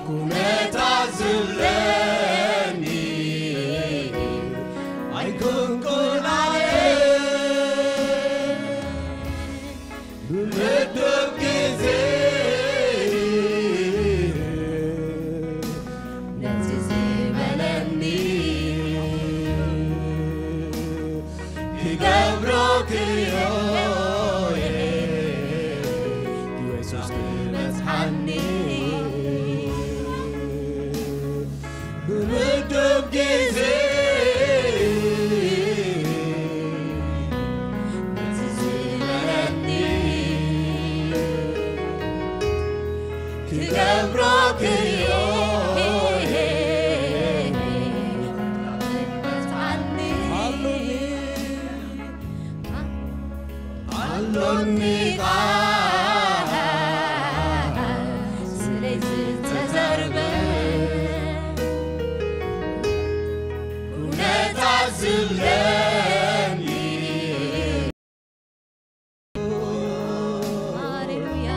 ኩነታት ዝብለኒ ኣይኮንኩን ኣነ ብምድብ ግዜ ነቲ ዝበለኒ ክገብሮ ክዮ የሱስ ክበጽሓኒ ብምድብ ግዜ ነቲ ዝበለኒ ክገብሮ ክዮ ኣሎኒ ኣሎኒ ቃል ስለይ ዝተዘርበ ኩነታት ዝብለኒ ሃሌሉያ ሃሌሉያ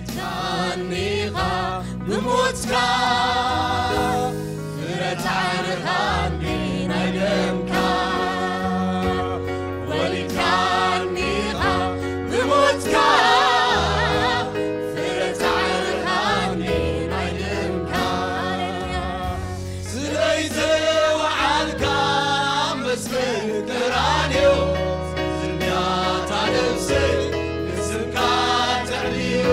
ወሊድካኒኻ ብሞትካ ፍረ ጻዕርኻኒ ናይ ደምካ ወሊድካኒኻ ብሞትካ ፍረ ጻዕርኻኒ ናይ ደምካ ስለይ ዘወዓልካ መስቀል ቀራንዮ ዝንያታ ነፍሰይ ንስምካ ተዕልዮ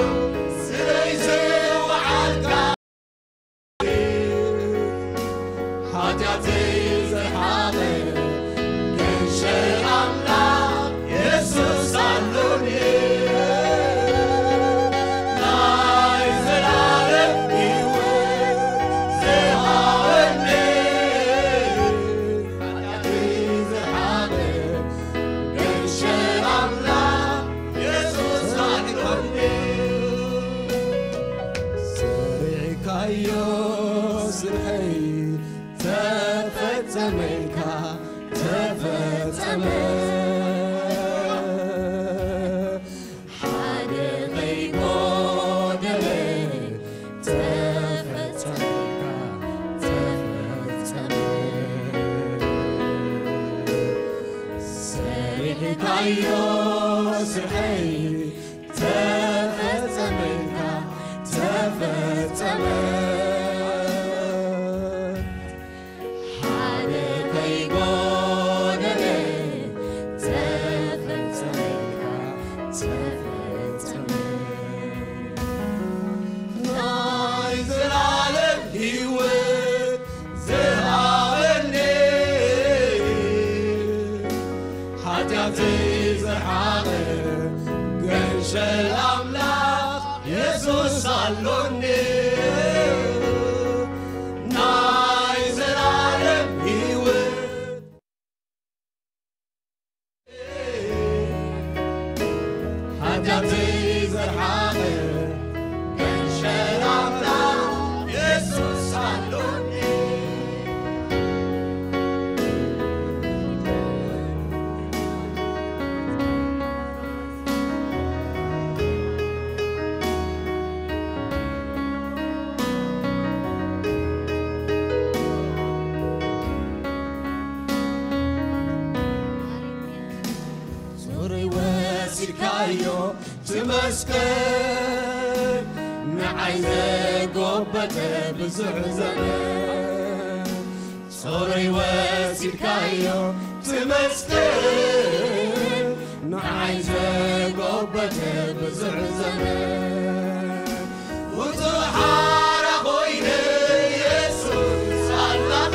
ስለይ ዘወዓልካ ሓጢኣተይ ዝሓቐ ገንሸል ኣምላኽ የሱስ ኣሎኒ ናይ ዘላለም ህይወት ዝሃበኒ ሓጢኣተይ ዝሓቐ ገንሸል ኣምላኽ የሱስ ኣሎኒ ሰሪዕካዮ ስርሐይ ተፈጸመ ኢልካ ተፈጸመ ሓደ ከይጎደለ ተፈጸመ ኢልካ ተፈጸመ ሰሪሕካዮ ስርሐይ ተፈጸመ ኢልካ ተፈጸመ ሓደ ከይጎደለ ተፈጸመ ኢልካ ተፈጸመ ናይ ዘላለም ህይወት ዝሃበኒ ሓጢኣተይ ዝሓቐ ገንሸል ኣምላኽ የሱስ ኣሎኒ ናይ ዘላለም ህይወት ሓጢኣተይ ዝሓቐ ገንሸል ኣምላኽ የሱስ ኣሎኒ ዞረይ ወሲድካዮ ትመስገን ንዓይ ዘጎበጠ ብዙሕ ዘመን ጾረይ ወሲድካዮ ትመስገን ንዓይ ዘጎበተ ብዙሕ ዘመን ውጹእ ሓራ ኮይነ የሱስ ኣላኻ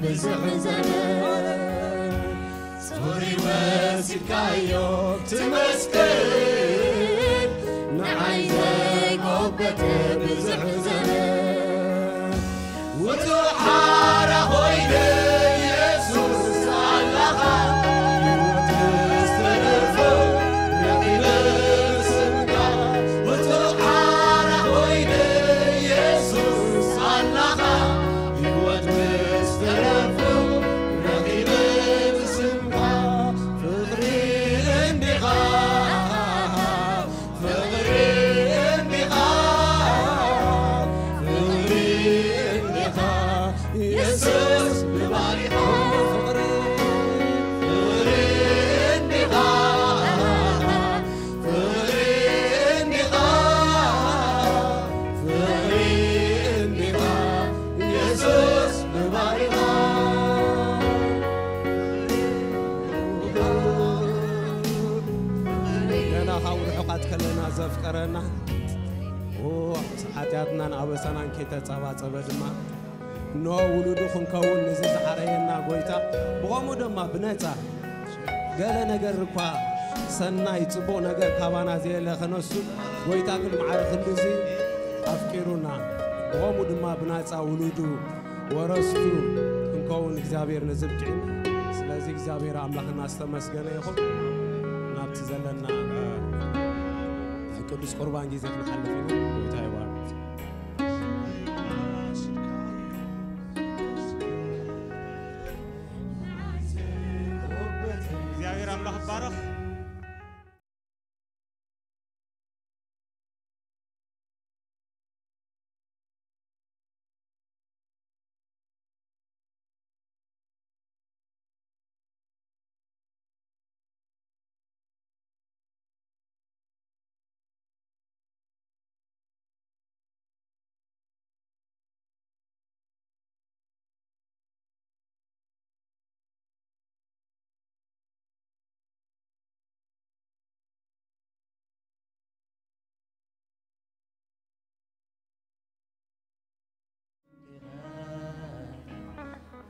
ብዙሕ ዘመን ጽሩይ ወሲድካዮ ትመስገን፣ ንዓይ ዘጎበጠ ብዙሕ ዘመን። ውጹእ ሓራ ኮይነ የሱስ ኣላኻ፣ ህይወት ዝተረፎ ረኺበ ብስምካ። ውጹእ ሓራ ኮይነ የሱስ ኣላኻ፣ ህይወት ዝተረፎ ረኺበ ብስምካ። ፍቕሪ እንዲኻ፣ ፍቕሪ እንዲኻ፣ ፍቕሪ እንዲኻ፣ የሱስ ንባሪኻ። ፍቕሪ፣ ፍቕሪ እንዲኻ፣ ፍቕሪ እንዲኻ፣ ፍቕሪ እንዲኻ፣ የሱስ ንባሪኻ። ገና ካብ ርሑቓት ከለና ዘፍቀረና፣ ኦ፣ ሓጢኣትናን ኣበሳናን ከይተጸባጸበ ድማ፣ እንሆ ውሉዱ ክንከውን ንዚ ዝሓረየና ጎይታ፣ ብኸምኡ ድማ ብነጻ፣ ገለ ነገር እኳ፣ ሰናይ ጽቡቕ ነገር ካባና ዘየለ ከነሱ፣ ጎይታ ግን ማዕረ ክንድዚ ኣፍቂሩና፣ ብኸምኡ ድማ ብናጻ ውሉዱ ወረስቱ ክንከውን እግዚኣብሔር ነዚ ኣብቂዑና። ስለዚ እግዚኣብሔር ኣምላኽና ዝተመስገነ ይኹን። ናብቲ ዘለና፣ እ፣ ናይ ቅዱስ ቁርባን ግዜ ክንሓልፍ ኢና። ጎይታ ይባርክ። እግዚኣብሔር ኣምላኽ ይባረኽ።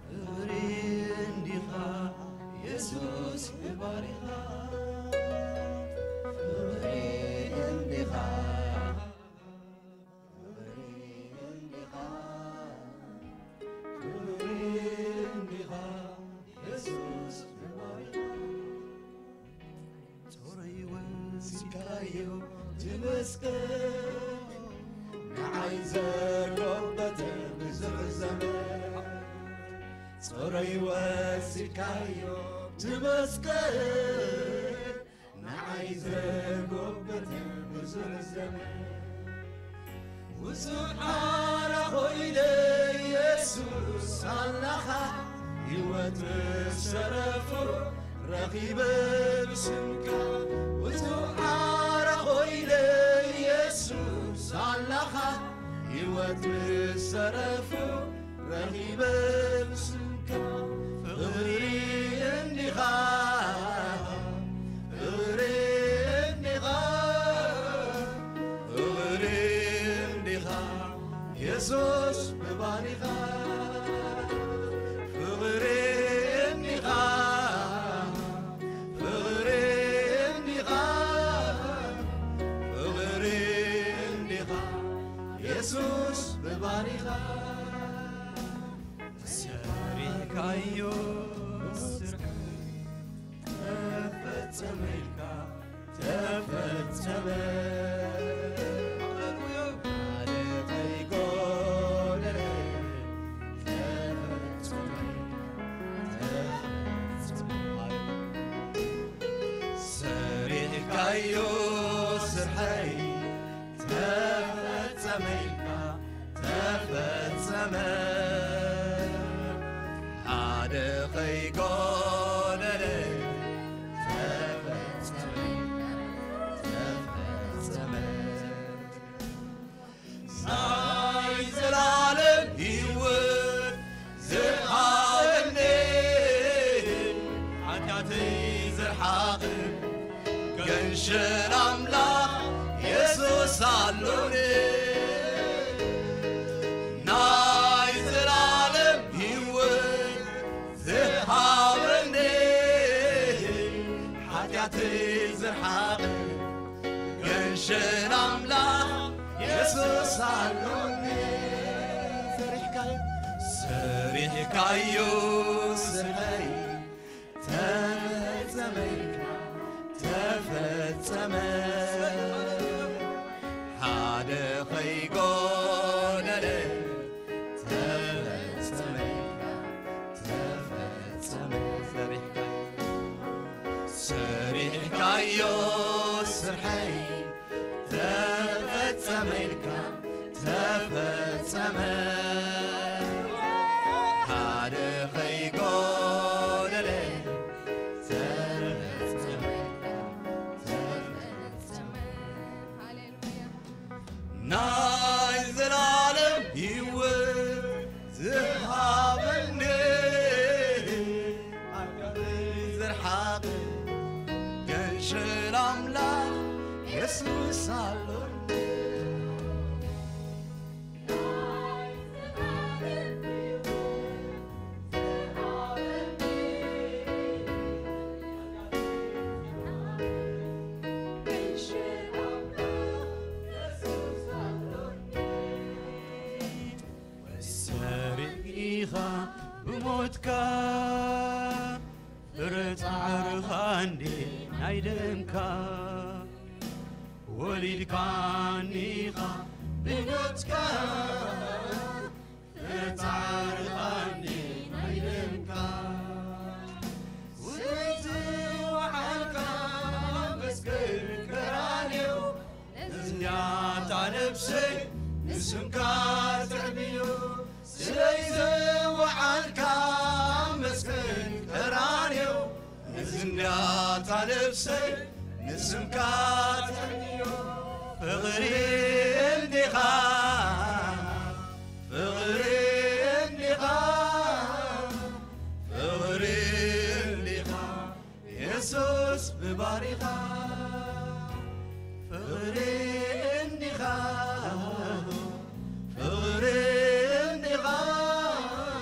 ፍቕሪ እንዲኻ የሱስ ባሪኻ፣ ፍቕሪ እንዲኻ፣ ፍቕሪ እንዲኻ፣ ፍቕሪ እንዲኻ የሱስ ባሪኻ። ጽሩይ ወሲድካዮ ትመስገን፣ ንዓይ ዘጎበጠ ብዙሕ ዘመን። ጽሩይ ወሲድካዮ ትመስገን፣ ንዓይ ዘጎበጠ ብዙሕ ዘመን። ውጹእ ሓራ ኮይነ የሱስ ኣላኻ፣ ህይወት ምስ ተረፎ ረኺበ ብስምካ። ውጹእ ሓራ ኮይነ የሱስ ኣላኻ፣ ህይወት ምስ ተረፎ ረኺበ ብስምካ። ፍቕሪ እንዲኻ፣ ፍቕሪ እንዲኻ፣ ፍቕሪ እንዲኻ የሱስ ብባሪኻ። ፍቕሪ እንዲኻ፣ ፍቕሪ እንዲኻ፣ ፍቕሪ እንዲኻ የሱስ ብባሪኻ። ሰሪሕካዮ ስራሕ ተፈጸመ ኢልካ ተፈጸመ። ሓደ ከይጎደለ ተፈጸመ፣ ተፈጸመ። ሰሪሕካዮ ስርሐይ ተፈጸመ ኢልካ ተፈጸመ። ሓደ ከይጎደለ ተፈጸመ፣ ተፈጸመ። ናይ ዘላለም ህይወት ዝሃበኒ፣ ሓጢኣተይ ዘርሓቕ ገንሸል ኣምላኽ የሱስ ኣሎኒ። ናይ ዘላለም ህይወት ሽን ኣምላኽ የሱስ ኣሎኒ። ሰሪሕካዮ፣ ሰሪሕካዮ ስርሐይ ተፈጸመ ኢልካ፣ ተፈጸመ። ሓደ ኸይጎደለ ተፈጸመ ኢልካ፣ ተፈጸመ። ሰሪሕካዮ፣ ሰሪሕካዮ ስርሐይ ተፈጸመ ኢልካ፣ ተፈጸመ። ሓደ ኸይጎደለ ተፈጸመ፣ ተፈጸመ። ሃሌሉያ። ናይ ዘላለም ህይወት ዝሃበኒ፣ ካብ ዝርሓቕ ገንሸል ኣምላኽ የሱስ ኣሎኒ። ሰሪዕኻ ብሞትካ፣ ፍረ ጻዕርኻ እንዴ ናይ ደምካ፣ ወሊድካኒኻ ብሞትካ፣ ፍረ ጻዕርኻ እንዴ ናይ ደምካ፣ ስለዚ ወዓልካ መስገን ቀራንዮ፣ እዚኣታ ነፍሰይ ንስምካ ትዕብዮ። ስለይ ዘወዓልካ መስገን ቀራንዮ፣ እዚኣታ ነፍሰይ ንስምካ ትዕብዮ። ፍቕሪ እንዲኻ፣ ፍቕሪ እንዲኻ፣ ፍቕሪ እንዲኻ፣ የሱስ ብባሪኻ። ፍቕሪ እንዲኻ፣ ፍቕሪ እንዲኻ፣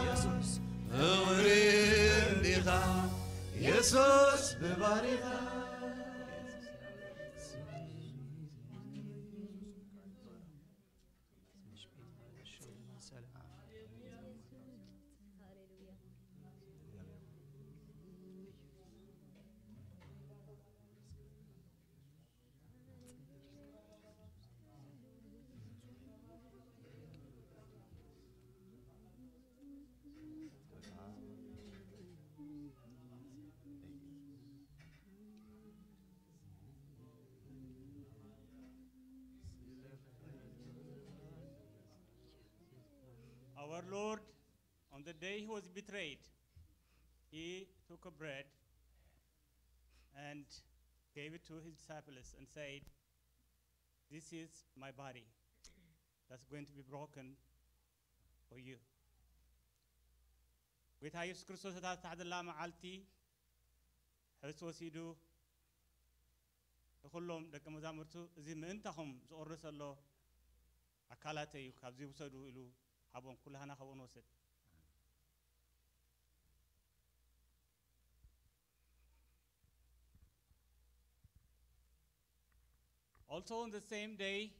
የሱስ ፍቕሪ እንዲኻ፣ የሱስ ብባሪኻ። Our Lord, on the day he was betrayed, he took a bread and gave it to his disciples and said, "This is my body that's going to be broken for you." ጌታ የሱስ ክርስቶስ እታ ዝተታሕዘላ መዓልቲ ሕብስቲ ወሲዱ ንኹሎም ደቀ መዛሙርቱ፣ "እዚ ምእንታኹም ዝቑረስ ዘሎ ኣካላተይ እዩ፣ ካብዚ ውሰዱ" ኢሉ ሃቦም። ኩላህና ካብኡ ንወስድ። Also on the same day,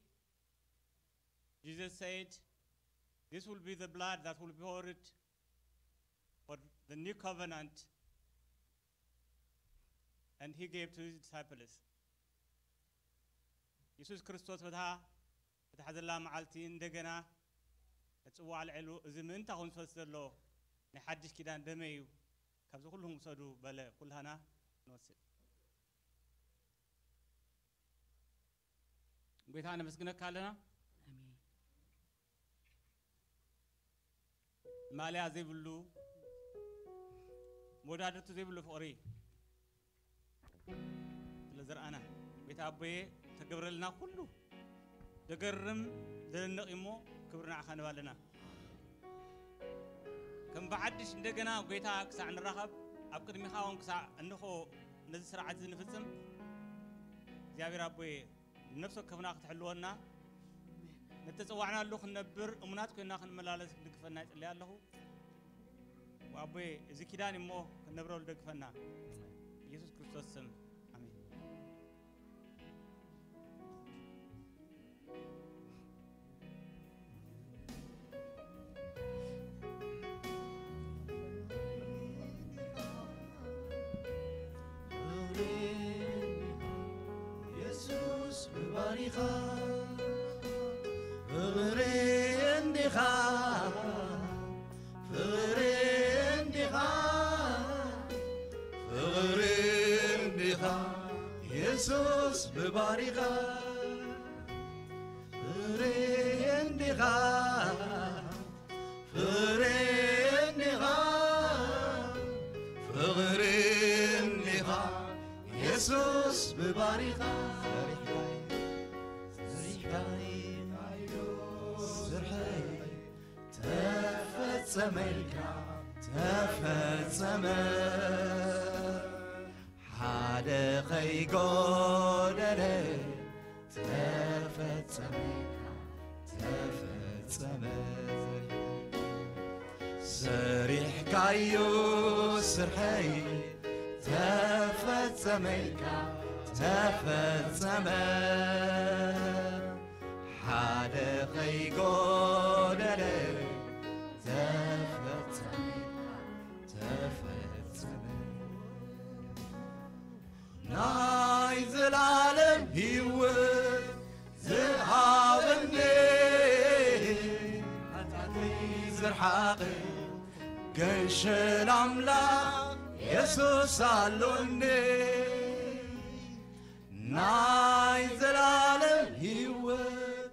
Jesus said, "This will be the blood that will be poured for the new covenant," and he gave to his disciples. የሱስ ክርስቶስ በታ ዝተታሕዘላ መዓልቲ እንደገና ጽዋዕ ኣልዒሉ፣ "እዚ ምእንታኹም ዝፈስስ ዘሎ ናይ ሓድሽ ኪዳን ደመይ እዩ፣ ካብዚ ኩልኹም ውሰዱ" በለ። ኩላህና ንወስድ። ጌታ ነመስግነካ ኣለና። ኣሜን። ማልያ ዘይብሉ፣ መወዳድርቲ ዘይብሉ ፍቕሪ ስለ ዘርኣና፣ ጌታ ኣቦዬ፣ ተገብረልና ኩሉ ዘገርም ዘደንቕ እዩ እሞ፣ ክብሪ ንዓኻ ንህብ ኣለና። ከም ብሓድሽ እንደገና ጌታ ክሳዕ ንራኸብ፣ ኣብ ቅድሚኻ እውን ክሳዕ እንኾ ነዚ ስርዓት እዚ ንፍጽም፣ እግዚኣብሔር ኣቦዬ፣ ነፍሲ ወከፍና ክትሕልወና፣ ነቲ ተጸዋዕናሉ ክንነብር እሙናት ኮይና ክንመላለስ ክድግፈና ይጽልይ ኣለኹ። ወኣቦዬ፣ እዚ ኪዳን እሞ ክንነብረሉ ደግፈና። ኢየሱስ ክርስቶስ ስም፣ ኣሜን። ኢኻ ፍቕሪ እንዲኻ ፍቕሪ እንዲኻ ፍቕሪ እንዲኻ የሱስ ብባሪኻ ፍቕሪ እንዲኻ ፍቕሪ እንዲኻ ፍቕሪ እንዲኻ የሱስ ብባሪኻ ስርሕካይ ስርሐይ ተፈጸመ ኢልካ ተፈጸመ ሓደ ከይጎደለ ተፈጸመ ተፈጸመ ሰሪሕካዮ ስርሐይ ተፈጸመ ኢልካ ተፈጸመ ሓደ ከይጎደለ ተፈጸመ ተፈጸመ ናይ ዘላለም ህይወት ዝሃበኒ ሓጢኣተይ ዝርሓቐ ገንሸል ኣምላኽ የሱስ ኣሎኒ ናይ ዘላለም ህይወት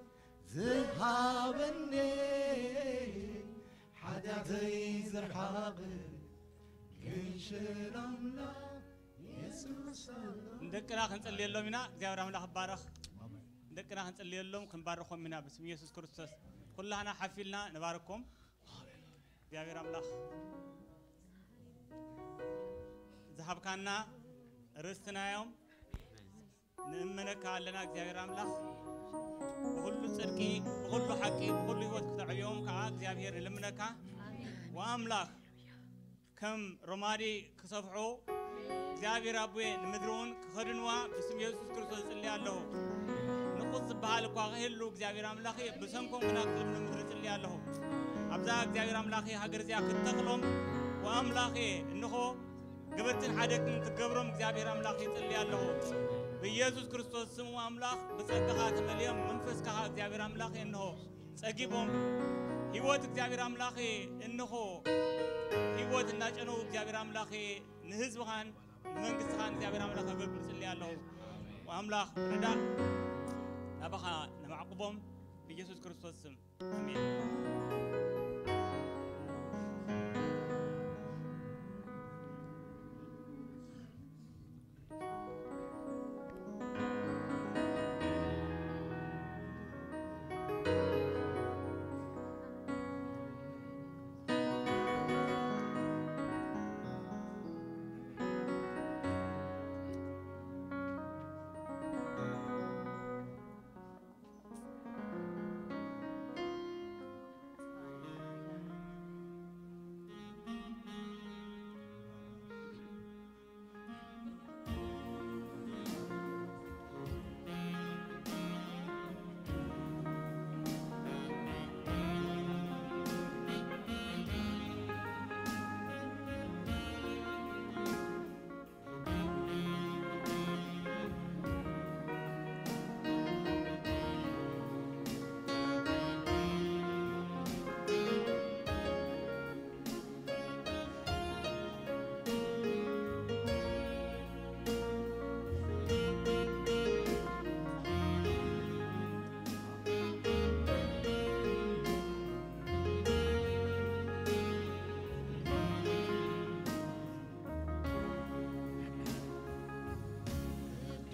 ዝሃበኒ ሓጢኣተይ ዝርሓቐ ገንሸል ኣምላኽ የሱስ ኣሎ ንደቅና ክንጽልየሎም ኢና እግዚኣብሔር ኣምላኽ ይባረኽ ንደቅና ክንጽልየሎም ክንባርኾም ኢና ብስም የሱስ ክርስቶስ ኩላህና ሓፊልና ንባርኮም እግዚኣብሔር ኣምላኽ ዝሃብካና ርስትና እዮም ንእመነካ ኣለና እግዚኣብሔር ኣምላኽ ብኹሉ ጽድቂ ብኹሉ ሓቂ ብኹሉ ህይወት ክተዕብዮም ከዓ እግዚኣብሔር ንልምነካ ወኣምላኽ ከም ሮማዲ ክሰፍሑ እግዚኣብሔር ኣቦየ ንምድሪ እውን ክኸድንዋ ብስም የሱስ ክርስቶስ እጽሊ ኣለኹ ንቁስ ዝበሃል እኳ ክህሉ እግዚኣብሔር ኣምላኽ ብሰንኮም ግና ክልምኑ ምድሪ እጽሊ ኣለኹ ኣብዛ እግዚኣብሔር ኣምላኽ ሃገር እዚኣ ክትተኽሎም ወኣምላኽ እንኾ ግብርትን ሓደግትን ክትገብሮም እግዚኣብሔር ኣምላኽ ይጽሊ ኣለኹ ብኢየሱስ ክርስቶስ ስሙ ኣምላኽ ብጸጋኻ ተመሊኦም መንፈስካ እግዚኣብሔር ኣምላኽ እንሆ ጸጊቦም ህይወት እግዚኣብሔር ኣምላኽ እንሆ ህይወት እናጨነው እግዚኣብሔር ኣምላኽ ንህዝብኻን ንመንግስትኻን እግዚኣብሔር ኣምላኽ ኣገልግሉ ጽሊ ኣለኹ ኣምላኽ ርዳእ ናባኻ ነማዕቁቦም ብኢየሱስ ክርስቶስ ስም ኣሜን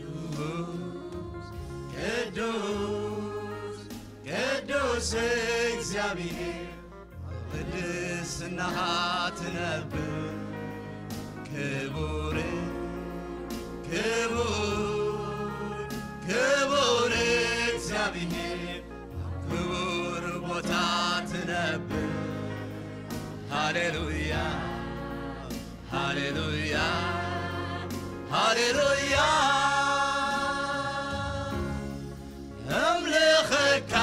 ቅዱስ ቅዱስ ቅዱስ እግዚኣብሔር ቅድስናኻ ትነብር ክቡር ክቡር ክቡር እግዚኣብሔር ክቡር ቦታ ትነብር ሃሌሉያ ሃሌሉያ ሃሌሉያ እምልኸካ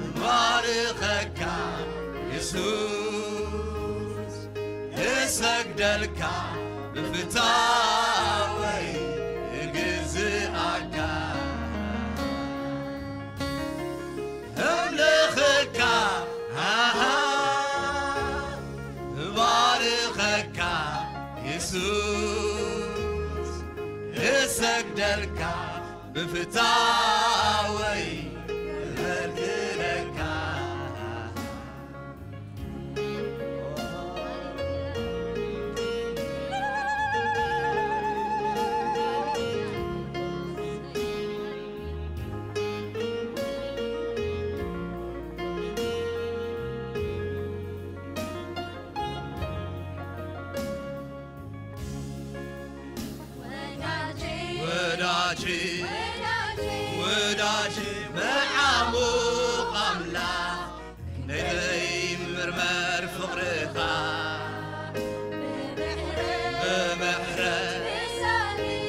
እባርኸካ የሱስ እሰግደልካ ብፍታወይ ግዜ ሰግደልካ ብፍታወይ እበርክለካ። ወዳጄ፣ ወዳጄ፣ መዓሙቕ ኣምላኽ፣ ክንደይ ምርመር ፍቕርኻ፣ ብምሕረት፣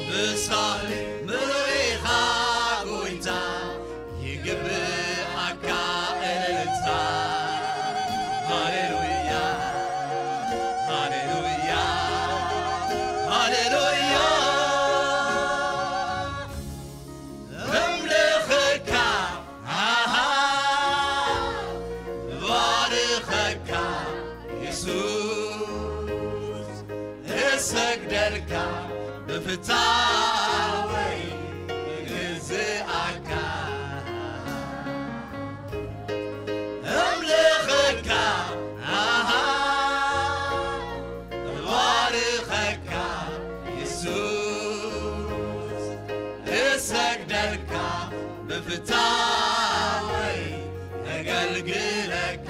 ብሳሊ፣ ምሉእ ኢኻ ጎይታ፣ ይግብኣካ እልልታ። ሃሌሉያ፣ ሃሌሉያ፣ ሃሌሉያ። እምልኸካ፣ ኣሃ፣ እባርኸካ የሱስ። እሰግደልካ ብፍታወይ እግዝኣካ። እምልኸካ፣ ኣሃ፣ እባርኸካ የሱስ። እሰግደልካ ብፍታወይ እገልግለካ።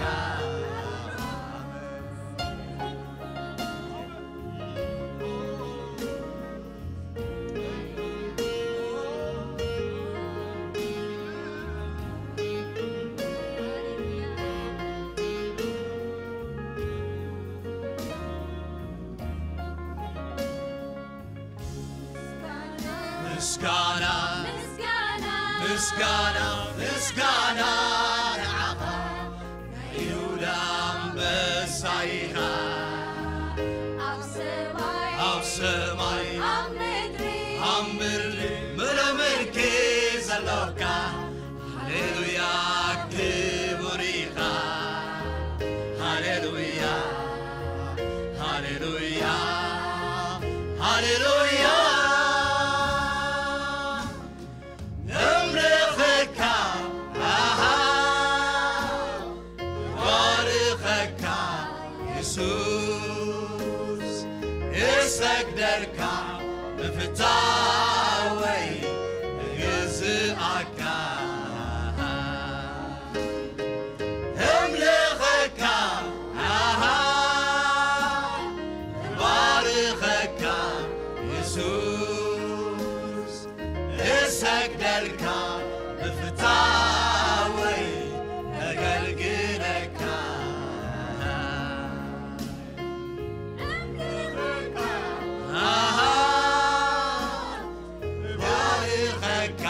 ምስጋና፣ ምስጋና፣ ምስጋና፣ ምስጋና ንዓኻ፣ ናይ ይሁዳ ኣንበሳ ኢኻ። ኣብ ሰማይ፣ ኣብ ሰማይ፣ ኣብ ምድሪ፣ ኣብ ምድሪ፣ ምሉእ ምልኪ ዘሎካ፣ ሃሌሉያ ክቡር ኢኻ። ሃሌሉያ፣ ሃሌሉያ፣ ሃሌሉያ። ነምልኸካ፣ ኣሃ፣ ባርኸካ የሱስ፣ እሰግደልካ ብፍታወይ እግዝኣካ። እምልኸካ፣ ኣሃ፣ ባርኸካ የሱስ፣ እሰግደልካ ብፍታወይ እገልግለካ። ኣሃ፣ ባርኸካ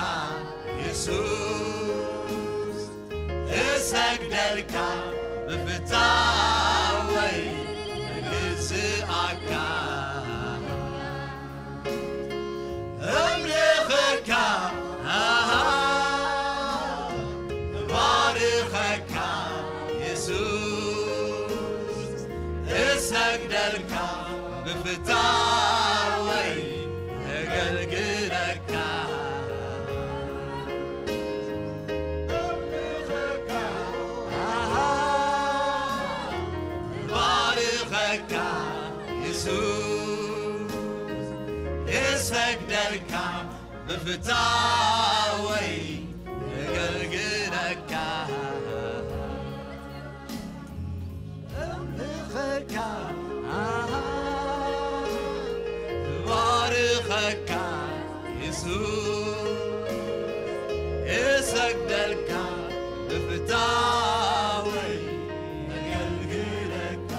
የሱስ፣ እሰግደልካ ብፍታወይ እግዝኣካ። እምልኸካ፣ ኣሃ፣ እባርኸካ የሱስ፣ እሰግደልካ ብፍታወይ እገልግለካ። እምልኸካ፣ ኣሃ፣ እባርኸካ የሱስ፣ እሰግደልካ ብፍታወይ እገልግለካ። እምልኸካ፣ ኣሃ፣ እባርኸካ የሱስ፣ እሰግደልካ ብፍታወይ እገልግለካ።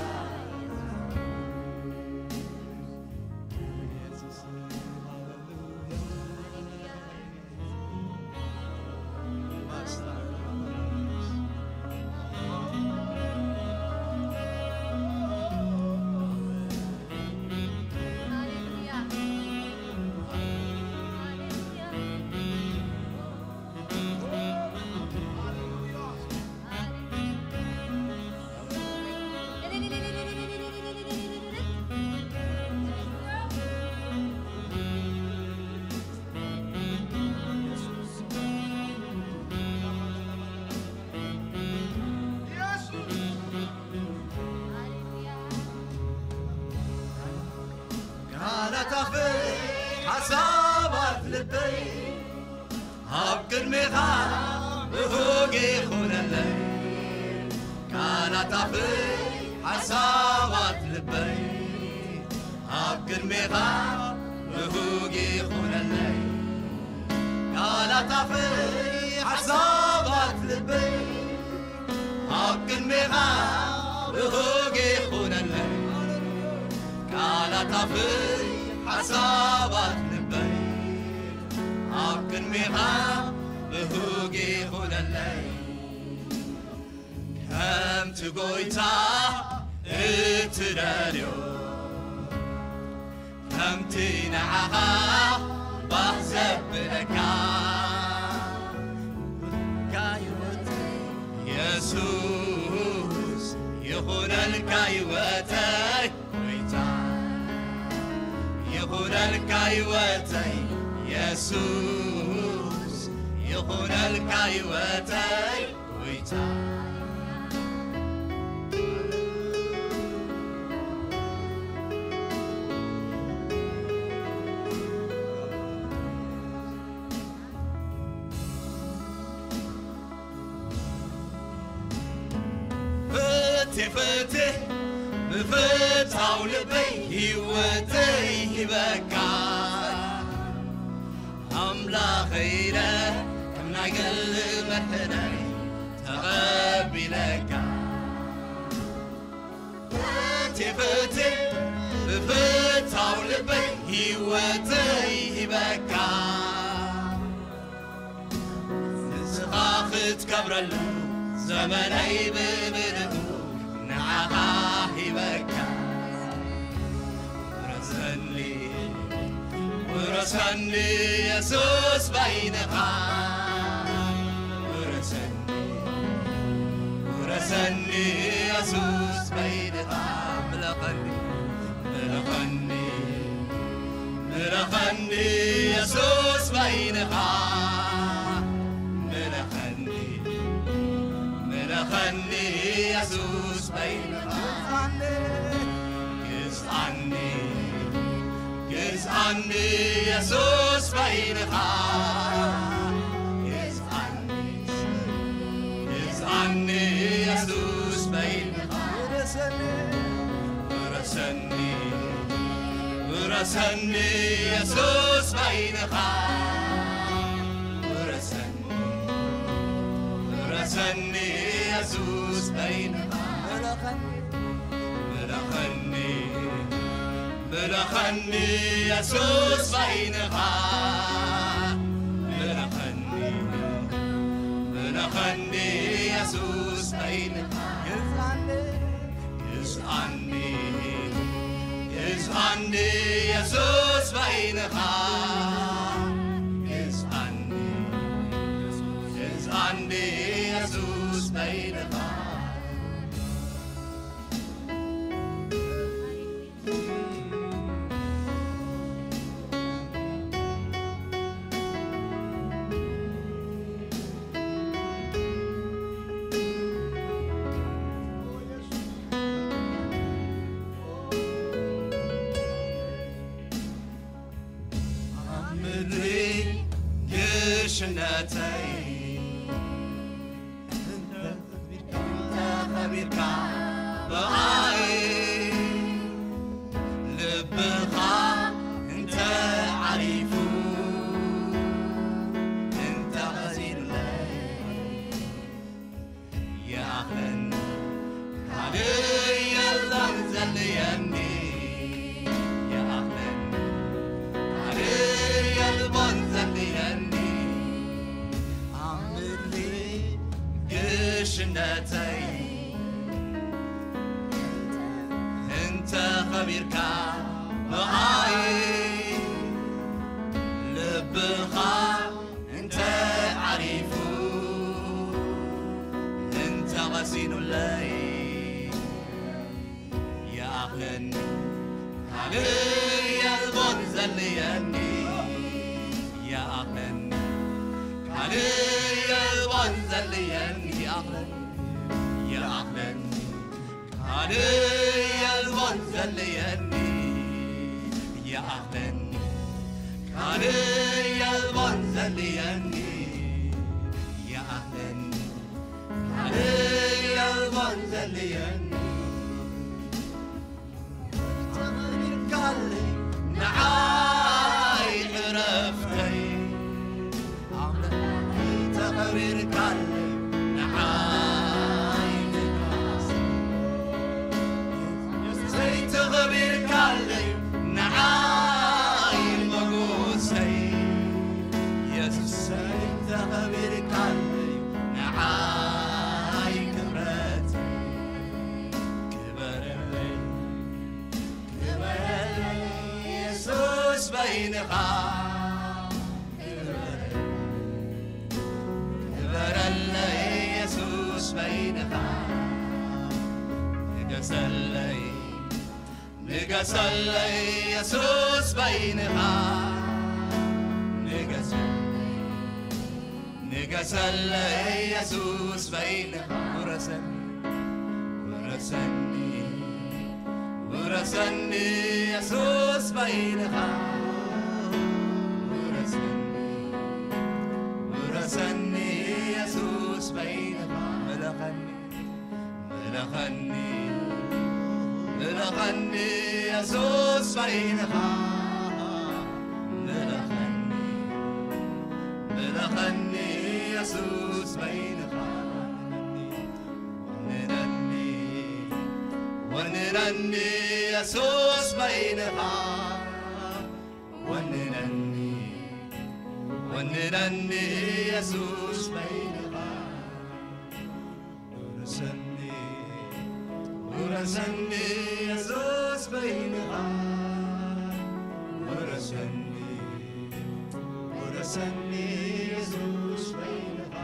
ሓሳባት ልበይ ኣብ ቅድሜኻ ብሁግ ይኹነለይ። ቃላት ኣፈይ ሓሳባት ልበይ ኣብ ቅድሜኻ ብሁግ ይኹነለይ። ቃላት ኣፈይ ሓሳባት ልበይ ኣብ ቅድሜኻ ብሁግ ይኹነለይ። ቃላት ኣፈይ ሓሳባት ልበይ ኣብ ቅድሜኻ ብሁግ ይኹነለይ። ከምቲ ጎይታ እትደልዮ፣ ከምቲ ንዓኻ ባህ ዘብለካ፣ የሱስ ይኹነልካ ህይወተይ። ጎይታ ይኹነልካ ህይወተይ፣ የሱስ ይኹነልካ ህይወተይ። ጎይታ ፍትሕ ፍትሕ ብፍታው ልበይ ህይወተይ ሂበካ። ኣምላኸይ ኢለ ከም ናይ ግል መድሕነይ ተቐቢለካ። ፍትሕ ፍትሕ ብፍታው ልበይ ህይወተይ ሂበካ። ንስኻ ክትከብረሉ ዘመነይ ብምልኡ ንዓኻ ሂበካ። ውረሰኒ፣ ውረሰኒ የሱስ በይንኻ። ውረሰኒ፣ ውረሰኒ የሱስ በይንኻ። ምለኸኒ፣ ምለኸኒ፣ ምለኸኒ የሱስ በይንኻ። ምለኸኒ፣ ምለኸኒ የሱስ በይንኻ። ግዝኣኒ፣ ግዝኣኒ የሱስ በይንኻ። ግዝኣኒ፣ ግዝኣኒ የሱስ በይንኻ። ውረሰኒ፣ ውረሰኒ የሱስ በይንኻ። ውረሰኒ፣ ውረሰኒ የሱስ በይንኻ። ምለኸኒ፣ ምለኸኒ የሱስ በይንኻ። ምለኸኒ፣ ምለኸኒ የሱስ በይንኻ። ግዝኣኒ፣ ግዝኣኒ፣ ግዝኣኒ የሱስ በይንኻ። ግዝኣኒ፣ ግዝኣኒ የሱስ በይንኻ። ኣብ ምድሪ ግሽነተይ እንተ ኸቢርካ ብኣይ ልብኻ እንተ ዓሪፉ እንተ ቐሲኑለይ ይኣኽለኒ ካልእ የለን ዘድልየኒ። ይኣኽለኒ ካልእ የልቦን ዘድልየኒ። ኣብ ምድሪ ግሽነተይ እንተ ኸቢርካ ብኣይ ልብኻ እንተ ዓሪፉ እንተ ቐሲኑለይ ይኣኽለኒ ካልእ የልቦን ዘድልየኒ። ይኣኽለኒ ካልእ የልቦን ዘድልየኒ። ይኣኽለኒ፣ ይኣኽለኒ ካልእ የልቦን ዘድልየኒ። ይኣኽለኒ የልቦን ዘልየኒ ይኣኽለኒ፣ የልቦን ዘልየኒ። ተኸቢርካለይ ንዓይ ዕረፍተይ፣ ኣምላኽ ተኸቢርካለይ ንዓይ ንፋስ። የሱሰይ ተኸቢርካለይ ንዓይ መጎሰይ፣ የሱሰይ ተኸቢርካለይ ንዓይ ክብረተይ። ክበረለይ፣ ክበረለይ የሱስ በይንኻ። ክበረለይ የሱስ በይንኻ። ንገሰለይ፣ ንገሰለይ የሱስ በይንኻ። ንገሰለይ፣ ንገሰለይ የሱስ በይንኻ። ውረሰኒ፣ ውረሰኒ፣ ውረሰኒ የሱስ በይንኻ። ውረሰኒ፣ ውረሰኒ የሱስ በይንኻ። ምለኸኒ፣ ምለኸኒ፣ ምለኸኒ የሱስ በይንኻ። ምለኸኒ፣ ምለኸኒ የሱስ በይንኻ። ወንነኒ፣ ወንነኒ የሱስ በይንኻ። ወንነኒ፣ ወንነኒ የሱስ በይንኻ። ውረሰኒ፣ ውረሰኒ የሱስ በይንኻ። ውረሰኒ፣ ውረሰኒ የሱስ በይንኻ።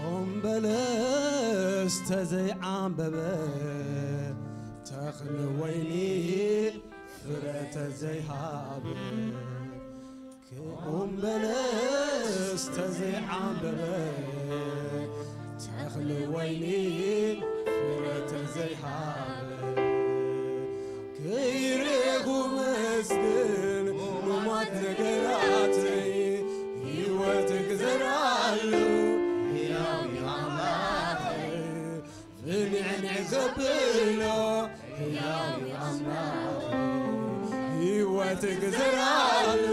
ኦም በለስ ተዘይዓምበበ፣ ተኽሊ ወይኒ ፍረ ተዘይሃበ፣ ኦም በለስ ተዘይዓምበበ፣ ተኽሊ ወይኒ ፍረ ተዘይሃበ፣ ከይረኹ መስግን ሙማት ነገራተይ፣ ህይወት ክዘርኣሉ ህያው ኣምላኸይ፣ ፍንዕንዕ ዘብሎ ህያው ኣምላኽ፣ ህይወት ክዘርኣሉ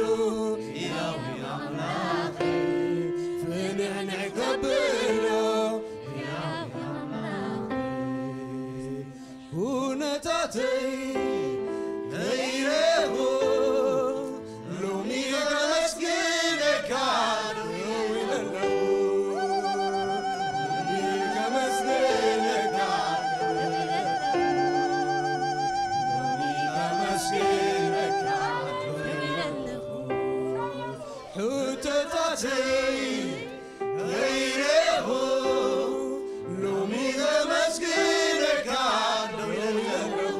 ህያው ኣምላኽ፣ ፍንዕንዕ ከብሎ ህያው ኣምላኽ። ኩነታተይ ከይረኹ ሎሚ ከመስግነካ ደው ኢለ ኣለኹ። ሎሚ ከመስግነካ ደው ኢለ ኣለኹ። ሎሚ ከመስግነካ ደው ኢለ ኣለኹ። ሕቶታተይ ከይረኹ ሎሚ ከመስግነካ ደው ኢለ ኣለኹ።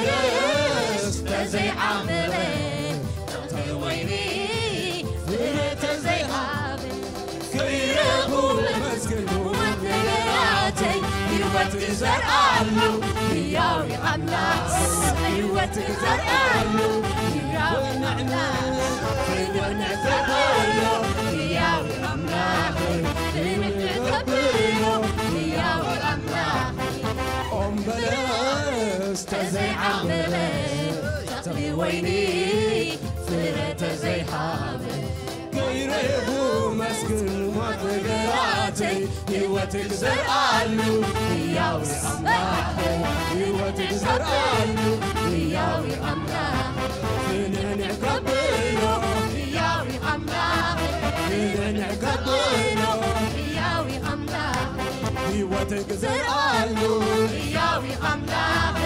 በለስ ተዘይዓመረ፣ ተኽሊ ወይኒ ፍረ ተዘይሃበ፣ ከይረኹ መስገን ክቡራት ነገራተይ፣ ህይወት ክዘርኣሉ ህያው ኣምላኽ፣ ህይወት ክዘርኣሉ ህያው ኣምላኽ፣ ህይወት ክዘርኣሉ ህያው ኣምላኽ፣ ህይወት ክዘርኣሉ ህያው ኣምላኽ። ኦም በለስ ተዘይዓመረ፣ ተኽሊ ወይኒ ፍረ ተዘይሃበ፣ ከይረኹ መስግን ሞት ነገራተይ፣ ህይወት ክዘርኣሉ ህያው ኣምላኽ፣ ህይወት ክዘርኣሉ ህያው ኣምላኽ፣ ፍንዕንዕ ከብሎ ህያው ኣምላኽ፣ ፍንዕንዕ ከብሎ ህያው ኣምላኽ፣ ህይወት ክዘርኣሉ ህያው ኣምላኽ፣